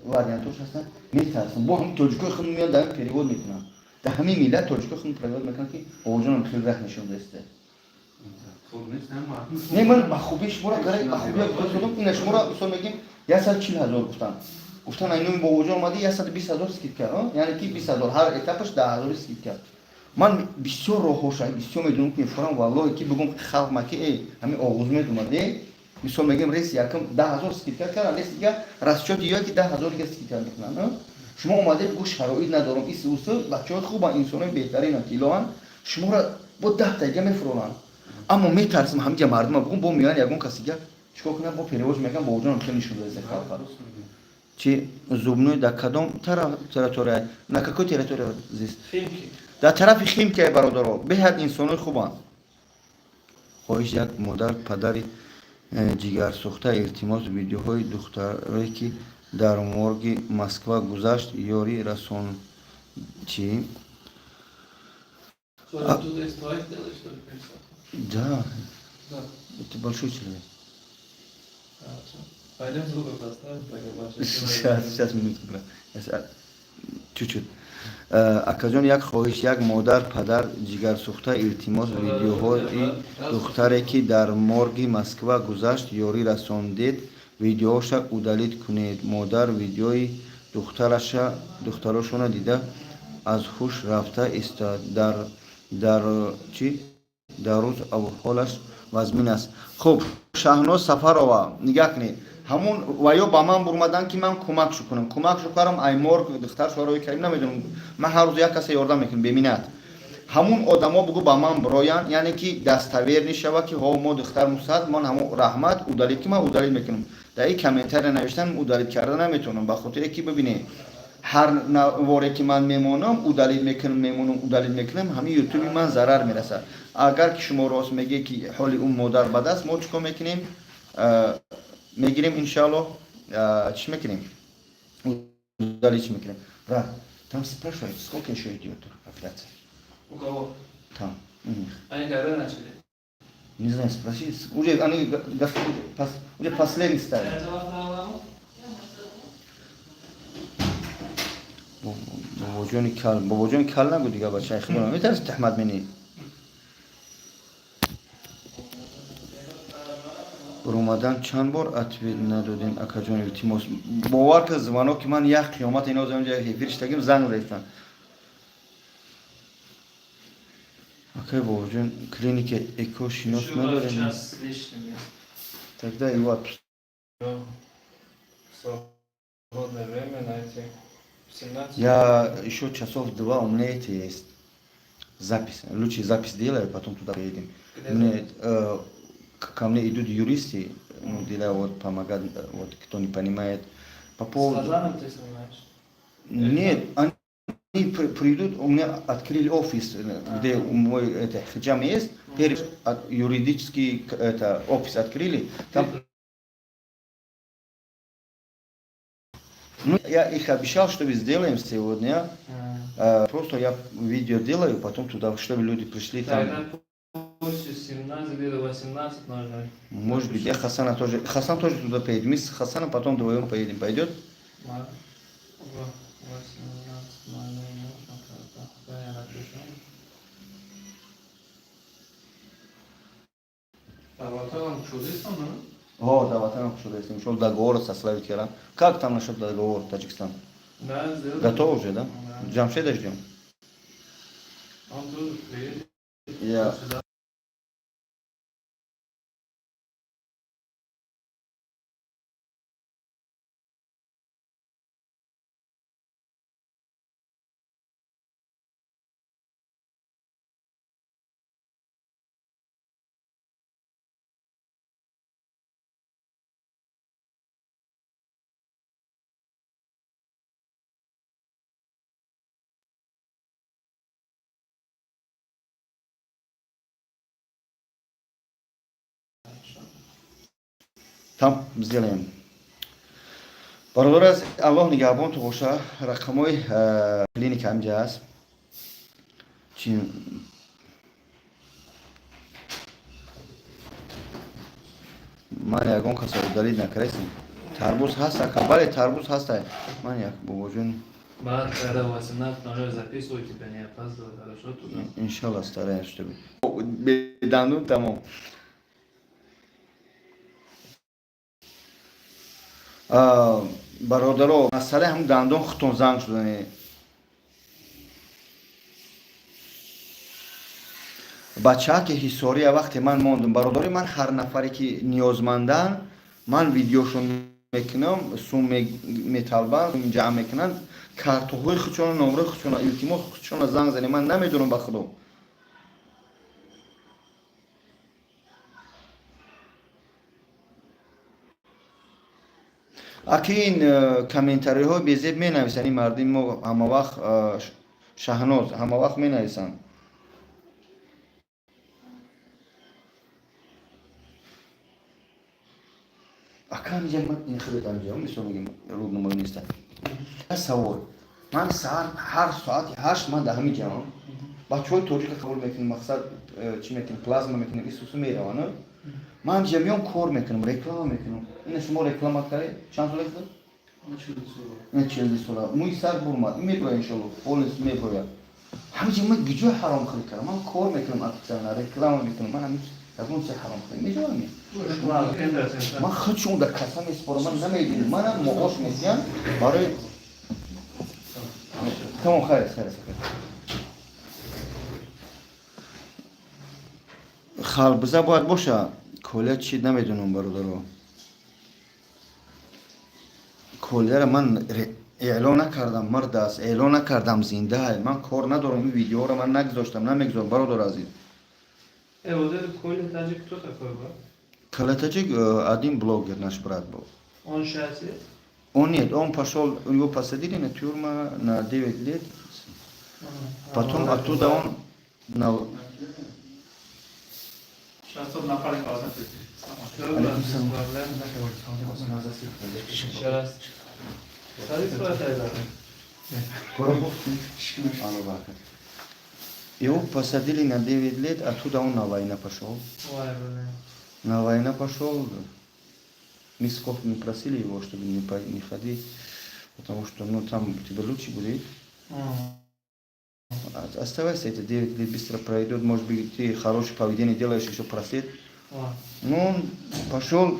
вариантош ҳастанд, метарсам. Бо ҳамин тоҷикои худ меоянд, дар ҳамин перевод мекунанд. Дар ҳамин миллат тоҷикои худ перевод мекунанд, ки бобоҷонам хеле раҳ нишон дасте. Не, ман ба хубии шуморо гарай, ба хубии гуфтам, ина шуморо мисол мегим 140 ҳазор гуфтам. Гуфтан ай номи бобоҷон омади 120 ҳазор скидка, яъне ки 20 ҳазор ҳар этапаш 10 ҳазор скидка. Ман бисёр роҳҳоша, бисёр медонам ки мефурам, валлоҳи ки бигум халқ ма ки эй, ҳамин оғоз медумад, э, мисол мегим рейс якум 10 ҳазор скидка кардан, рейс дига расчёти ё ки 10 ҳазор дига скидка мекунанд. Шумо омадед гу шароит надорам, ис усул бачаҳо хубан, инсонои беҳтаринанд, тилоанд, шуморо бо 10 та дига мефуроранд. Аммо метарсам ҳамиҷа мардума бугум бо меоянд ягон кас дига чикор кунам, бо перевод мекунам, бобоҷонам хеле нишон дада халқа. Чи зубной дар кадом территория? На какой территория здесь? Химки. Дар тарафи Химки, бародаро, беҳад инсонои хубанд. Хоҳиш як модар падари ҷигарсӯхта, илтимос, видеоҳои духтаре ки дар морги Москва гузашт, ёрӣ расон. Чи? Да. Да. Это большой человек. Пойдем зубы поставим, пока. Сейчас, сейчас, минутку, брат. Чуть-чуть. Акаҷон, як хоҳиш, як модар падар ҷигарсӯхта, илтимос, видеоҳои духтаре ки дар морги Москва гузашт, ёрӣ расондед, видеоша удалить кунед. Модар видеои духтарошона дида аз ҳуш рафта истод. Дар чи дар рӯз аҳволаш вазмин аст. Хуб, Шаҳноз Сафарова, нигаҳ кунед, ҳамун ва ё ба ман бурмадан ки ман кӯмакшу кунам, кӯмакшу кардам. Ай морг духтар шоарои карим намедонам, ман ҳар рӯз як каса ёрдам мекунам беминат. Ҳамун одамо бугу ба ман бироянд, яъне ки достоверный шава ки ҳо мо духтар мусад ман ҳамун раҳмат удалить ки ман удалить мекунам. Дар ин комментария навиштан удалить карда наметавонам, ба хотире ки бибинед, ҳар наворе ки ман мемонам удалить мекунам, мемонам удалить мекунам, ҳамин ютуби ман зарар мерасад. Агар ки шумо рост мегӯед ки ҳоли ӯ модар бад аст, мо чӣ кор мекунем? Мегирем, иншааллоҳ, чӣ мекунем, удалить мекунем. Брат, там спрашивают, сколько еще идет операция. У кого? Там у них. Они когда начали? Не знаю, спроси. Уже они уже последний ставят. Бобоҷони кал, бобоҷони кал нагу дига, бачаи худо метарси, таҳмат менӣ. Омадан чанд бор ответ надодем, акаҷон, илтимос. Бовар ка, звонок ки ман як қиёмат ино заминҷа эфир иштагим, занг рефтан. Акай бобоҷон, клиника эко шинос надорем? Тогда его отпусти. Свободное время найти. 17. Я еще часов два у меня эти есть. Запись. Лучше запись делаю, потом туда поедем. Мне, ко мне идут юристы, ну, для вот помогать, вот кто не понимает. По поводу. С Хазаном ты снимаешь? Нет, они придут, у меня открыли офис, где мой это, хиджам есть, теперь юридический это, офис открыли. Там. Ну, я их обещал, что мы сделаем сегодня. Просто я видео делаю, потом туда, чтобы люди пришли там. Тогда пусть 17, где-то 18:00. Может быть, я Хасана тоже. Хасан тоже туда поедет. Мы с Хасаном потом вдвоем поедем. Пойдет? В 18:00 можно тогда. Да, я напишу. Даваталам чудесно, да? О, даваталам чудесно. Ушел договор составить Иран. Как там насчет договора Таджикистан? Да, сделали. Готов уже, да? Да. Джамшеда ждем. Он тоже приедет. Я. Сюда. Там сделаем. Бародар, аз Аллоҳ нигаҳбонту боша. Рақамҳои клиника ҳамҷа аст. Чи ман ягон касо далид накардем. Тарбуз ҳаст, ака? Бале, тарбуз ҳаста. Ман як бобоҷон. Брат, когда 18:00 записываю тебя, не опаздывай, хорошо туда? Иншалло, стараюсь, чтобы бедандун тамом. Бародаро, масъалаи ҳам дандон худтон занг шудане. Бачаҳа ки ҳисория вақте ман мондум, бародари ман, ҳар нафаре ки ниёзманданд, ман видеошон мекунам, сум металбанд, сум ҷамъ мекунанд, картоҳои худшона, номрои худшона, илтимос, худшона занг занем. Ман намедонам, ба худо. Аки ин комментариҳои безеб менависанд ин мардими мо ҳамавақт, Шаҳноз, ҳамавақт менависанд. Ака, ҳамиҷа ман ин худет ҳамиҷа мисол мегем, рӯбнамоӣ неста. Савол: ман саҳар ҳар соати 8 ман дар ҳамин ҷаам, бачаҳои тоҷика қабул мекунем, мақсад чӣ мекунем, плазма мекунем, исусу мераванд. Ман ҳамиҷа меом, кор мекунам, реклама мекунам. Ина шумо реклама кардед, чанд сола шуд? Ина 42 сола, мӯи сар бурмад, меброя, иншолло, полностью меброяд. Ҳамиҷа ман гиҷои ҳаромхӯрӣ кардам? Ман кор мекунам официально, реклама мекунам. Ман ҳамин ягон чизи ҳаромхӯрӣ мешавам? Ман худшон дар каса месупорам, ман намедонам, манам маош месиям барои тамом. Хайр, хайр, хайр. Халбиза бояд боша. Коля чи, намедонам, бародаро. Коляра ман эълон накардам, мард аст, эълон накардам, зинда. Ман кор надорам, ин видеоро ман нагузоштам, намегузорам, бародар азиз. Вот этот Коля Таджик кто такой, брат? Коля Таджик один блогер, наш брат был. Он сейчас есть? Он нет, он пошел, его посадили на тюрьму на 9 лет. Потом оттуда он на 600 нафар лозим. Всё, брат, без проблем. Еще раз. Садись, брат, Айдар. Алло, баракат. Его посадили на 9 лет, оттуда он на войну пошел. Ой, блин. На войну пошел. Мы сколько не просили его, чтобы не ходить, потому что, ну, там тебе лучше будет. Оставайся, эти 9 лет быстро пройдет, может быть, ты хорошее поведение делаешь, еще просит. Ну, он пошел,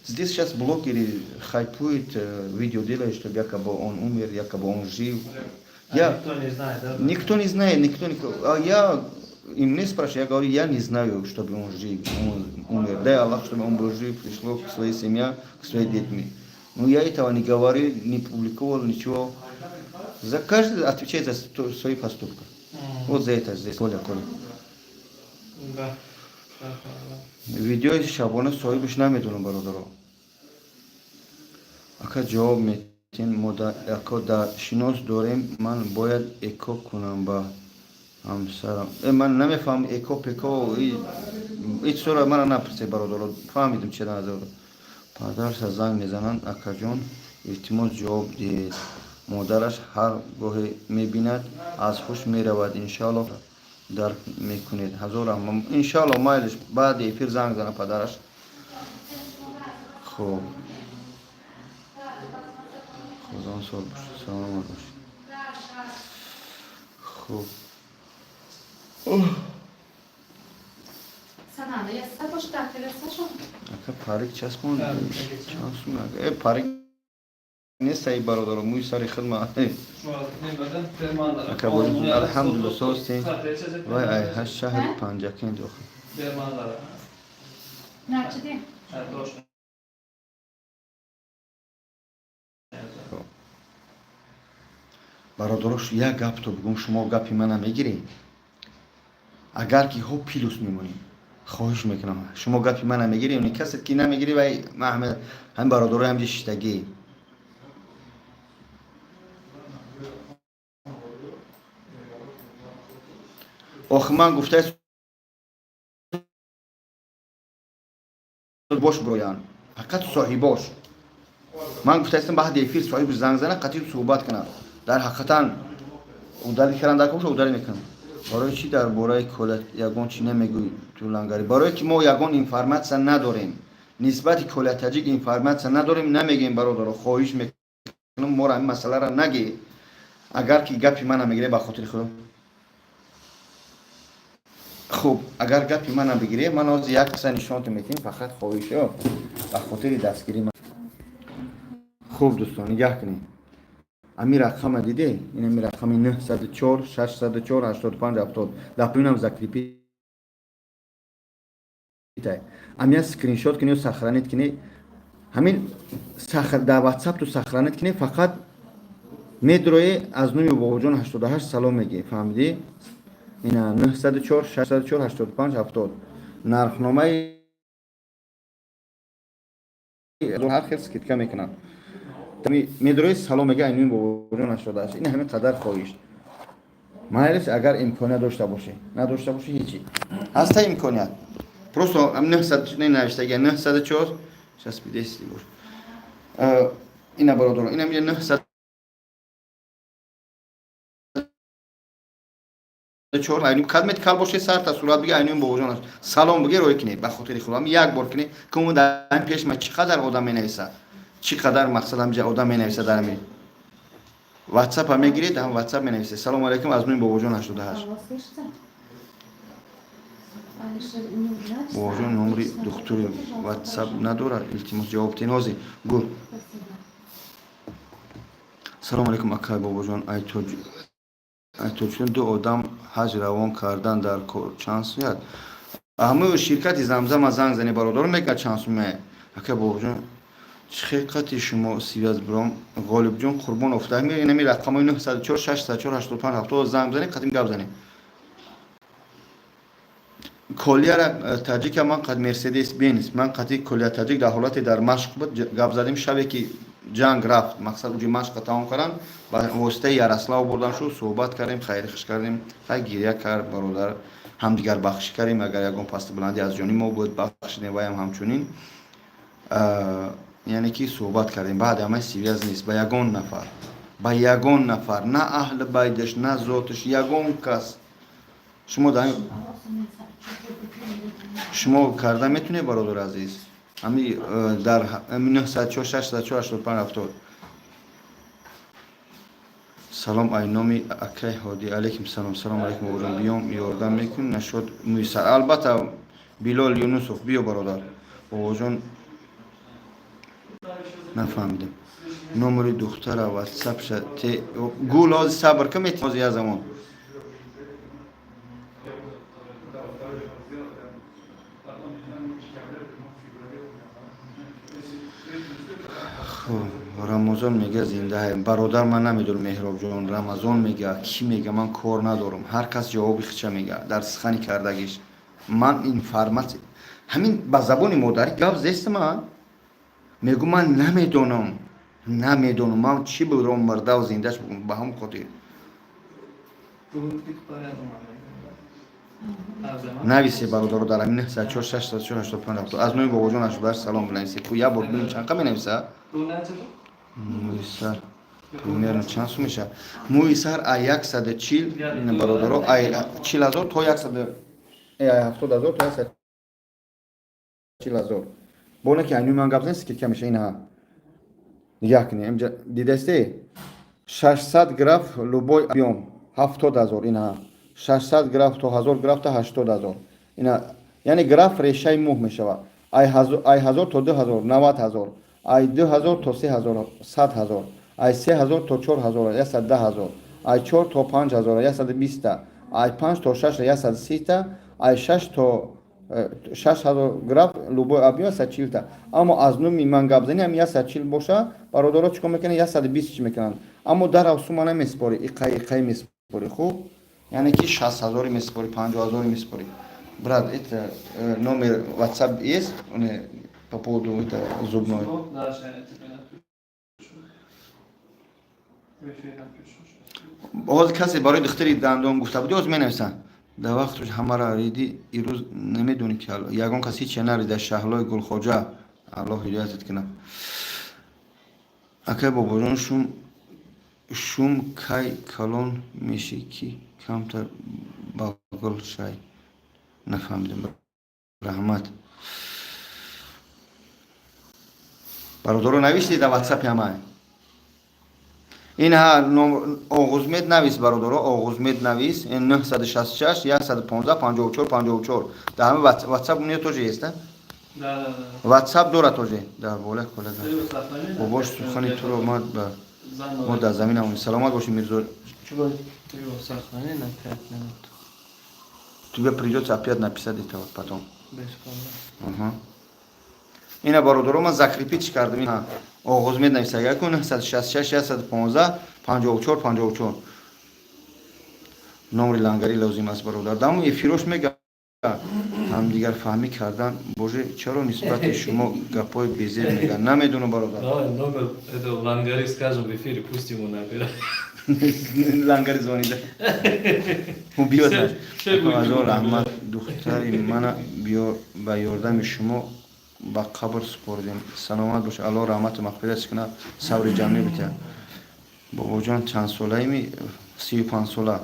здесь сейчас блогеры хайпуют, видео делают, чтобы якобы он умер, якобы он жив. А Я, никто не знает, да? Никто не знает, никто не... А я им не спрашиваю, я говорю, я не знаю, чтобы он жив, он умер. Дай Аллах, чтобы он был жив, пришло к своей семье, к своим детьми. Но я этого не говорил, не публиковал, ничего. За каждый отвечает за свои поступки. Вот за это здесь, Коля, Коля. Да. Видеои шабона соҳибаш намедонам, бародаро. Ака, ҷавоб метин мода, ако дар шинос дорем, ман бояд эко кунам ба ҳамсарам. Ман намефаҳмам эко пеко, и чизоро мара напурсед, бародаро. Фаҳмидем чӣ назар. Падарша занг мезананд, акаҷон, илтимос, ҷавоб диҳед. Модараш ҳар гоҳе мебинад, аз ҳуш меравад, иншоалло, дарк мекунед. Ҳазор раҳма, иншоалло, майлиш, баъди эфир занг зана падараш. Хуб, худо сол бошед, саломат бошед. Хуб. Санада язса бош, дартар язса шо. Ака, парик часпон. Да, чанд сум, ака? Парик нест, ай бародаро, мӯи сари хидма. Ака, алҳамдулилла, состем. Вай, ай ҳашт шаҳри Панҷакент охир. Начи ди? Точно. Бародарош, як гапто бигӯм, шумо гапи мана мегиред, агар ки ҳо плюс мемонем, хоҳиш мекунам, шумо гапи мана мегиред, не касе ки намегирӣ, вай ҳамин бародарои ҳамҷи шиштагӣ. Охи, ман гуфта бош, броян Фақат соҳибош. Ман гуфтаистам, баъди эфир соҳиб занг зана, қатъи суҳбат кунам. Дар ҳақиқатан удалить кардан дар боша, удалить мекунам. Барои чӣ дар бораи Коля ягон чӣ намегӯй, ту лангари? Барое ки мо ягон информатсия надорем. Нисбати Коля Таҷик информатсия надорем, намегӯем, бародаро, хоҳиш мекунам, моро ҳамин масъаларо нагӣ. Агар ки гапи мана мегирем, ба хотири худо. Хуб, агар гапи мана бигирем, ман ҳозир як қисса нишонтон метиҳем, фақат хоҳишо ба хотири дастгирӣ. Хуб, дӯстон, нигаҳ кунед. Ами рақама диде? Ин ами рақами 904 604 85 70 дар поёнам закрепить. Амия скриншот кунӣ, сохранить кунӣ, ҳамин дар ватсап ту сохранить кунӣ, фақат медрои, аз номи Бобоҷон 88 салом мегӣ, фаҳмидӣ? Ина 904 604 85 70. Нархномаи ҳар хел скидка мекунам. Медрои, салом мега, айнуи Бобоҷон 88. Ин ҳамин қадар хоҳиш. Майлиш, агар имконият дошта бошӣ, надошта бошӣ, ҳечи. Ҳаста имконият. Просто 900 навиштага 904 сейчас 10 бош. Ина, бародаро, ина миҷа 904 айнум кадмет кал боше, сарта сурат бига, айнум Бобоҷон аст. Салом биге, рой кине, ба хотири Худо. Як бор кине, кому дар пеш ма чӣ қадар одам менависа. Чӣ қадар мақсад ҳамҷа одам менависа дар ами. WhatsApp мегиред, ҳам WhatsApp менависе. Салом алейкум, аз номи Бобоҷон 88. Алло, слышите? Алишер, не убирать. Бобоҷон, номери духтури WhatsApp надорад, илтимос, ҷавоб тин ҳозир. Гул. Спасибо. Салом алейкум, акай Бобоҷон, ай Тоҷикистон ду одам ҳаҷ равон кардан дар кор чанд суят? Ҳамаи ширкати Замзама занг зани, бародаро, мега чанд суме. Акай Бобоҷон, чӣ хелқати шумо связь биром? Ғолибҷон Қурбонов, инами рақамҳои 904 604 85 70 занг бизанед, қатим гап занед. Колияра таҷика ман қад Мерседес Бенз, ман қати Колия Таҷик дар ҳолате дар машқ буд, гап задем, шабе ки ҷанг рафт, мақсад уҷи машқа тамом кардан, ба воситаи Ярослав бурдан шуд, суҳбат кардем, хайри хуш кардем, хай, гиря кард бародар, ҳамдигар бахшӣ кардем, агар ягон пасти баландӣ аз ҷониби мо буд, бахшидем, ваям ҳамчунин. Яъне ки суҳбат кардем, баъд ҳамаи связь нест ба ягон нафар, ба ягон нафар, на аҳли байдаш, на зоташ, ягон кас. Шумо дар шумо карда метунед, бародари азиз, ами дар 904 604 85 70. Салом, ай номи акай Ҳодӣ. Алейкум салом. Салом алейкум, бобоҷон, биём, ёрдам мекунӣ нашод мӯйсар? Албатта, Билол Юнусов, биё, бародар. Бобоҷон, нафаҳмидам, номери духтара ватсапша те. Гул, ҳозир, сабр ка, мети ҳозир як замон. Хуб, Рамазон мега, зиндаҳем, бародар. Ман намедонам, Меҳробҷон, Рамазон мега, кӣ мега, ман кор надорам. Ҳар кас ҷавоби хича мега дар сухани кардагиш. Ман информатсия ҳамин ба забони модарӣ гап зестама, мегӯ, ман намедонам, намедонам, ман чӣ буром мурдаву зиндаш ба ҳам хотир. Bugün порядок. Нависе, бародаро, дар ҳамин 904 604 85 70 аз номи Бобоҷон 88 салом бинависе. Ку як бор бинем, чанд қа менависа. Мӯи сар примерно чанд сум мешавад? Мӯи сар ай 140, бародаро, ай 40 000 то яксаду 70 000 то 140 000. Боне ки айнуи ман гап зан, скидка меша. Ина нигоҳ кунед, инҷа дидасте, 600 граф любой объём 70 000, ина 600 граф то 1000 граф то 80 000. Ина, яъне граф решаи мӯҳ мешавад. Ай 1000 то 2000 90 000, ай 2000 то 3000 100 000, ай 3000 то 4000 110 000, ай чор то 5000 120-та, ай панҷ то шаш 130-та, ай шаш то 6000 граф любой объём 140-та. Аммо аз номи ман гап зани, ҳам 140 боша, бародаро, чӣ кор мекунанд? 120 чӣ мекунанд, аммо дарав сума намеспорӣ, иқай иқай меспорӣ. Хуб, яъне ки 60 ҳазори меспорӣ, 50 ҳазори меспорӣ. Брат, это номер WhatsApp есть по поводу это зубной? Дальше я тебе напишу. В эфире напишу. Ҳозир касе барои духтари дандон гуфта буди, ҳозир менависам. Дар вақташ ҳамаро риди, ирӯз намедонӣ ки ягон кас ҳече нарида. Шаҳлои Гулхоҷа. Аллоҳ ҳидоятат кунад. Акай Бобоҷон, шум кай калон мешӣ, ки камтар бағл шай? Нафаҳмидем, раҳмат. Бародаро, навиштед дар ватсапи ҳамаи инҳа Оғузмед навис, бародаро, Оғузмед навис 966 115 54 54. Дар ҳама ватсап у неё тоже есть, да? Да. Ватсап дора тоже дар бола коллега. Бобош, сухани туро ма мо дар замин амонем. Саломат боши, Мирзо. Чӣ говорит? Ты его сохрани на 5 минут. Тебе придется опять написать это вот потом. Без проблем. Ага. Ина, бародаро, ман закрепить кардам. Ина Оғузмед нависа 966 115 54 54. Номри лангари лозим аст, бародар. Даму эфирош мега ҳамдигар фаҳмӣ кардан боже, чаро нисбати шумо гапҳои безеб мегӯянд? Намедонам, бародар. Давай номер этого лангари скажем в эфире, пусть ему набирает. Лангари звонида убьёт нас. Азор раҳмат, духтари мана ба ёрдами шумо ба қабр супордем. Саломат бош, Аллоҳ раҳмату мағфират кунад, сабри ҷамӣ битиҳад. Бобоҷон, чанд солаими? 35 сола.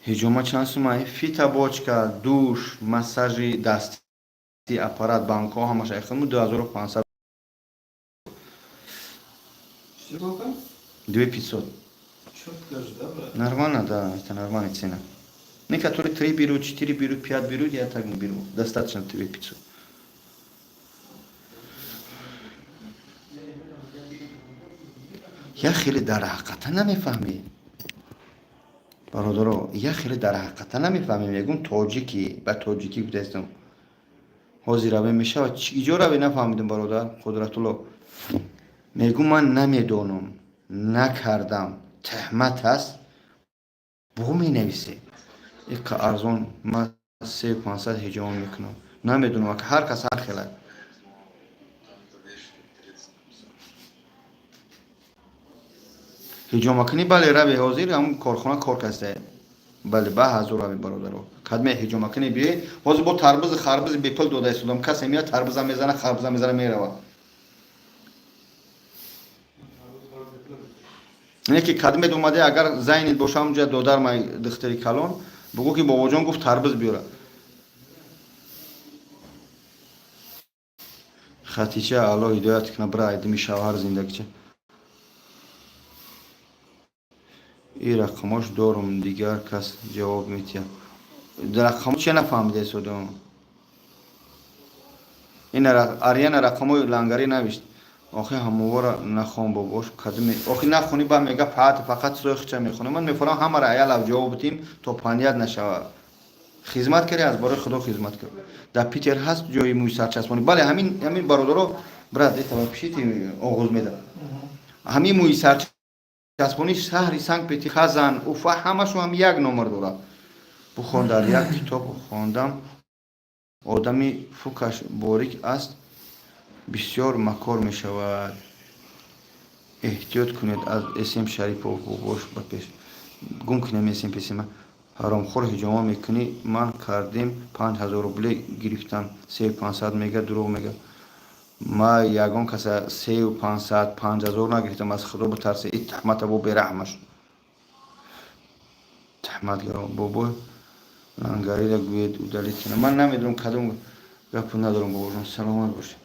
Ҳиҷома чанд сумай? Фитобочка, душ, массажи дасти, аппарат, банкҳо, ҳамаша айхилму 2500. Сколько? 2500. Четко же, да, брат? Нормально, да, это нормальная цена. Некоторые три берут, четыре берут, пять берут, я так не беру. Достаточно 2500. Я хеле дар ҳақиқата намефаҳмед, бародаро, я хеле дар ҳақиқата намефаҳмем. Мегум, тоҷики ба тоҷикӣ гуфтаистам, ҳозир раве мешавад, иҷо раве, нафаҳмидам, бародар Қудратулло. Мегум, ман намедонам, накардам, тӯҳмат аст, бо менависе иқа арзон. Ман 3500 ҳиҷома мекунам. Намедонам, ҳар кас ҳар хела. Ҳиҷомакунӣ, бале, рави, ҳозир ҳам корхона кор каста, бале, ба ҳазур рави, бародаро, кадме ҳиҷомакунӣ биёед. Ҳозир бо тарбузи харбузи бепул дода истодам. Касе меяд, тарбуза мезана, харбуза мезана, мерава. Не ки кадмед омаде, агар зайнид боша, ҳамҷа додар май духтари калон, бугӯ ки бобоҷон гуфт тарбуз биёра. Хатича, Аллоҳ ҳидоят куна, бира айдими шавҳар зиндагича. И рақамош дорум, дигар кас ҷавоб метиҳад. Рақамо чия, нафаҳмида истодам. Ина Арияна рақамои лангарӣ навишт. Охи ҳамовора нахон, бобош, кадме охи нахонӣ, ба мега фаат фақат чизои хича мехонӣ. Ман мефорам ҳамара аялав ҷавоб битим, то паният нашавад. Хизмат карди, аз барои Худо хизмат кард. Дар Питер ҳаст ҷои мӯи сарчаспонӣ? Бале, ҳамин, бародаро, брат, это пишите, Оғоз меда ҳамин мӯи сарчаспонӣ шаҳри Санкт Петер, Казан, Уфа, ҳамашон ҳам як номер дорад. Бухон, дар як китоб хондам, одами фукаш борик аст, бисёр макор мешавад. Эҳтиёт кунед аз См Шарипов. Бобош, ба пеш гум кунем см песима. Ҳаромхӯр, ҳиҷома мекунӣ? Ман кардем, 5000 рубле гирифтам, 3500 мега, дурӯғ мега. Ма ягон каса 3500, 5000 нагирифтам. Аз Худо битарсе, и таҳмата бо бераҳмаш таҳматгаро. Бобой, лангарира гӯед удалить кунам. Ман намедонам, кадом гапу надорам, бобоҷон, саломат бошед.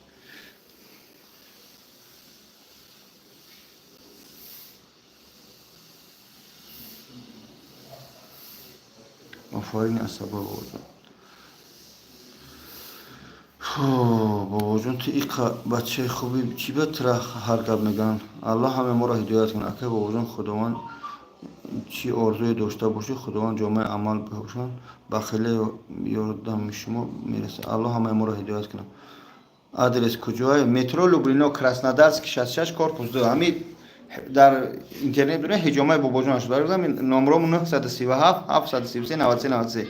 Офарин, асаба, бобоҷон. Бобоҷон, ту иқа бачаи хуби, чӣ ба тура ҳар гап мегӯянд? Аллоҳ ҳаме моро ҳидоят кунад. Акай бобоҷон, Худованд чӣ орзуе дошта бошӣ, Худованд ҷомаи амал бипӯшанд, ба хеле ёрдами шумо мерасад. Аллоҳ ҳамаи моро ҳидоят кунад. Адрес куҷое? Метро Люблино, Краснодарский 66, корпус 2. Ҳами дар интернет бинед, ҳиҷомаи бобоҷон шуда. Номрому 937 733 93 93.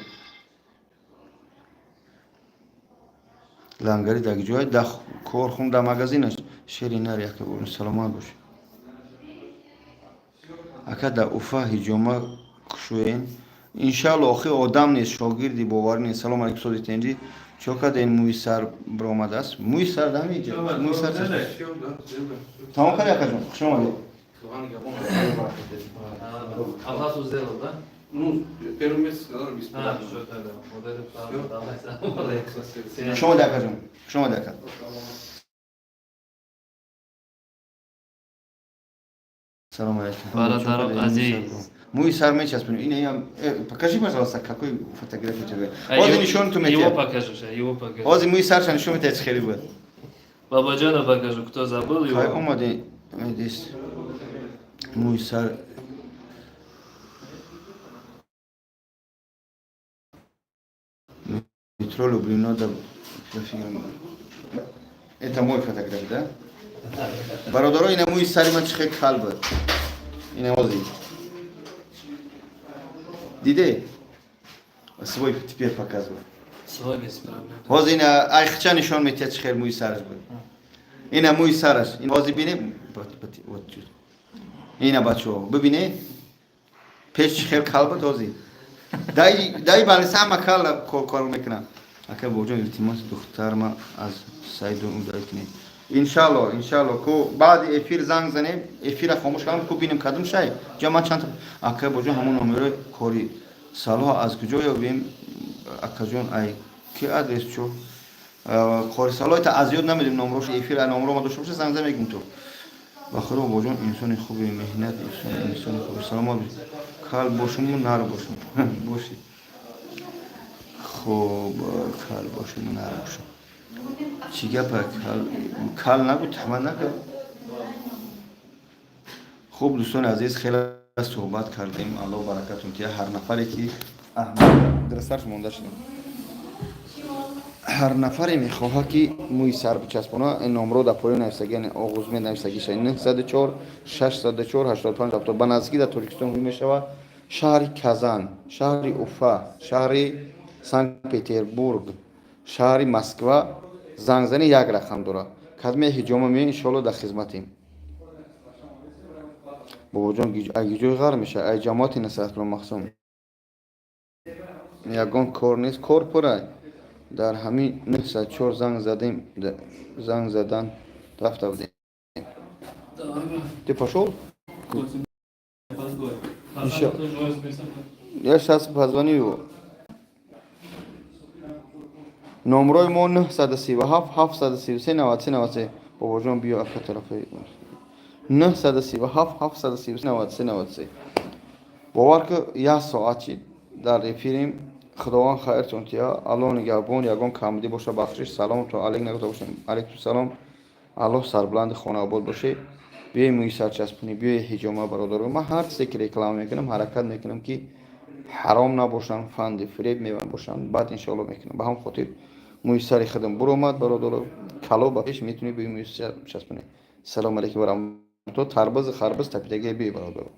Лангари дар ҷое? Дар корхун, дар магазинаш. Шери нар яке, саломат бошед. Ака, дар Уфа ҳиҷома кушоен, иншаалло. Охи, одам нест, шогирди боварӣ нест. Салом алейкум, сози тенҷи. Чо карден, мӯи сар биромадааст, мӯи сар дамиҷа, мӯи сар. Всё, да, сделай. Тамом карди, акаҷон? Хуш омадед. Оплату сделал, да? Ну, первый месяц сказали А, бесплатно. все тогда. Вот это правда. Давай, салам алейкум. Хуш омадед, акаҷон, хуш омадед, ака. Салом алейкум. Бародаро азиз. Мӯи сар мечаспонем. Ин покажи, пожалуйста, какой фотография тебе. А Ҳозир нишон ту Его метиҳад. покажу, ща, его покажу. Ҳозир мӯи сарша нишон метиҳад, чӣ хеле буд. Бабаджана покажу, кто забыл Кай его. омади, медис? Мӯи сар метро Люблино да. Это мой фотография, да? Бародаро, ина мӯи сари ман чӣ хел кал буд. Ина ҳозир. Диде? Свой теперь показывай. Свой без проблем. Ҳозир ина айхча нишон метиҳад, чӣ хел мӯи сараш буд. Ина мӯи сараш. Ин ҳозир бинем. Вот чуд. Ина, бачаҳо, бибине. Пеш чӣ хел кал буд, ҳозир. Дай балиса ҳама кал кор мекунам. Ака боҷон, илтимос, духтарма аз сайду удалить кунед. Иншалло, иншалло, ку баъди эфир занг занем, эфира хомӯш кардам, ку бинем кадом шай. Ҷа ман чанд ака боҷон, ҳамон номерои кори Салоҳ аз куҷо ёбем? Акаҷон, ай ки адрес чо? Кори Салоҳ та аз ёд намедим номрош, эфир номро ма дошта боша, занг зан, мегум ту. Ба худо, боҷон, инсони хуби, меҳнат, инсони хуби. Саломат бош. Кал бошуму нар бошум. Боши. Хуб, кал бошуму нар бошум. Чӣ гапа, кал кал нагу, тама нагу. Хуб, дӯстони азиз, хеле суҳбат кардем, Аллоҳ баракатон тия. Ҳар нафаре ки аҳмад дурастарш монда шудем, ҳар нафаре мехоҳад, ки мӯи сар бичаспона, ин номро дар поён нависаги, яъне оғузмед нависагиша: 904 604 85 70. Ба наздикӣ дар Тоҷикистон ҳуй мешавад, шаҳри Казан, шаҳри Уфа, шаҳри Санкт Петербург, шаҳри Москва. Зангзани як рақам дорад. Кадме ҳиҷома меои, иншоалло, дар хизматем. Бобоҷон, ай гиҷои ғар мешавад, ай ҷамоати Насратулло Махсум. Ягон кор нест, кор пурай. Дар ҳамин 904 занг задем, занг задан рафта будем. Ты пошел? Ещё. Я сейчас позвоню его. Номрои мо 937 733 93 93. Бобоҷон, биё, ака, тарафи 937 733 93 93. Бовар ки, як соат чи дар эфирим. Худованд хайртон тия, Аллоҳ нигаҳбон. Ягон камбудӣ боша, бахшиш. Саломтон алейк нагуфта бошем. Алейкум салом. Аллоҳ сарбуланди хонаобод бошед. Биёи мӯи сарчаспонӣ, биёи ҳиҷома, бародаро. Ман ҳар чизе ки реклама мекунам, ҳаракат мекунам, ки ҳаром набошам, фанди фиреб мебошам, баъд иншоалло мекунам. Ба ҳам хотир мӯи сари худам буромад, бародаро, кало ба пеш метунӣ, биёи мӯи сар часпонӣ. Салому алейкум ва раҳматулло. Тарбузи харбуз тапидагия, биёи, бародаро.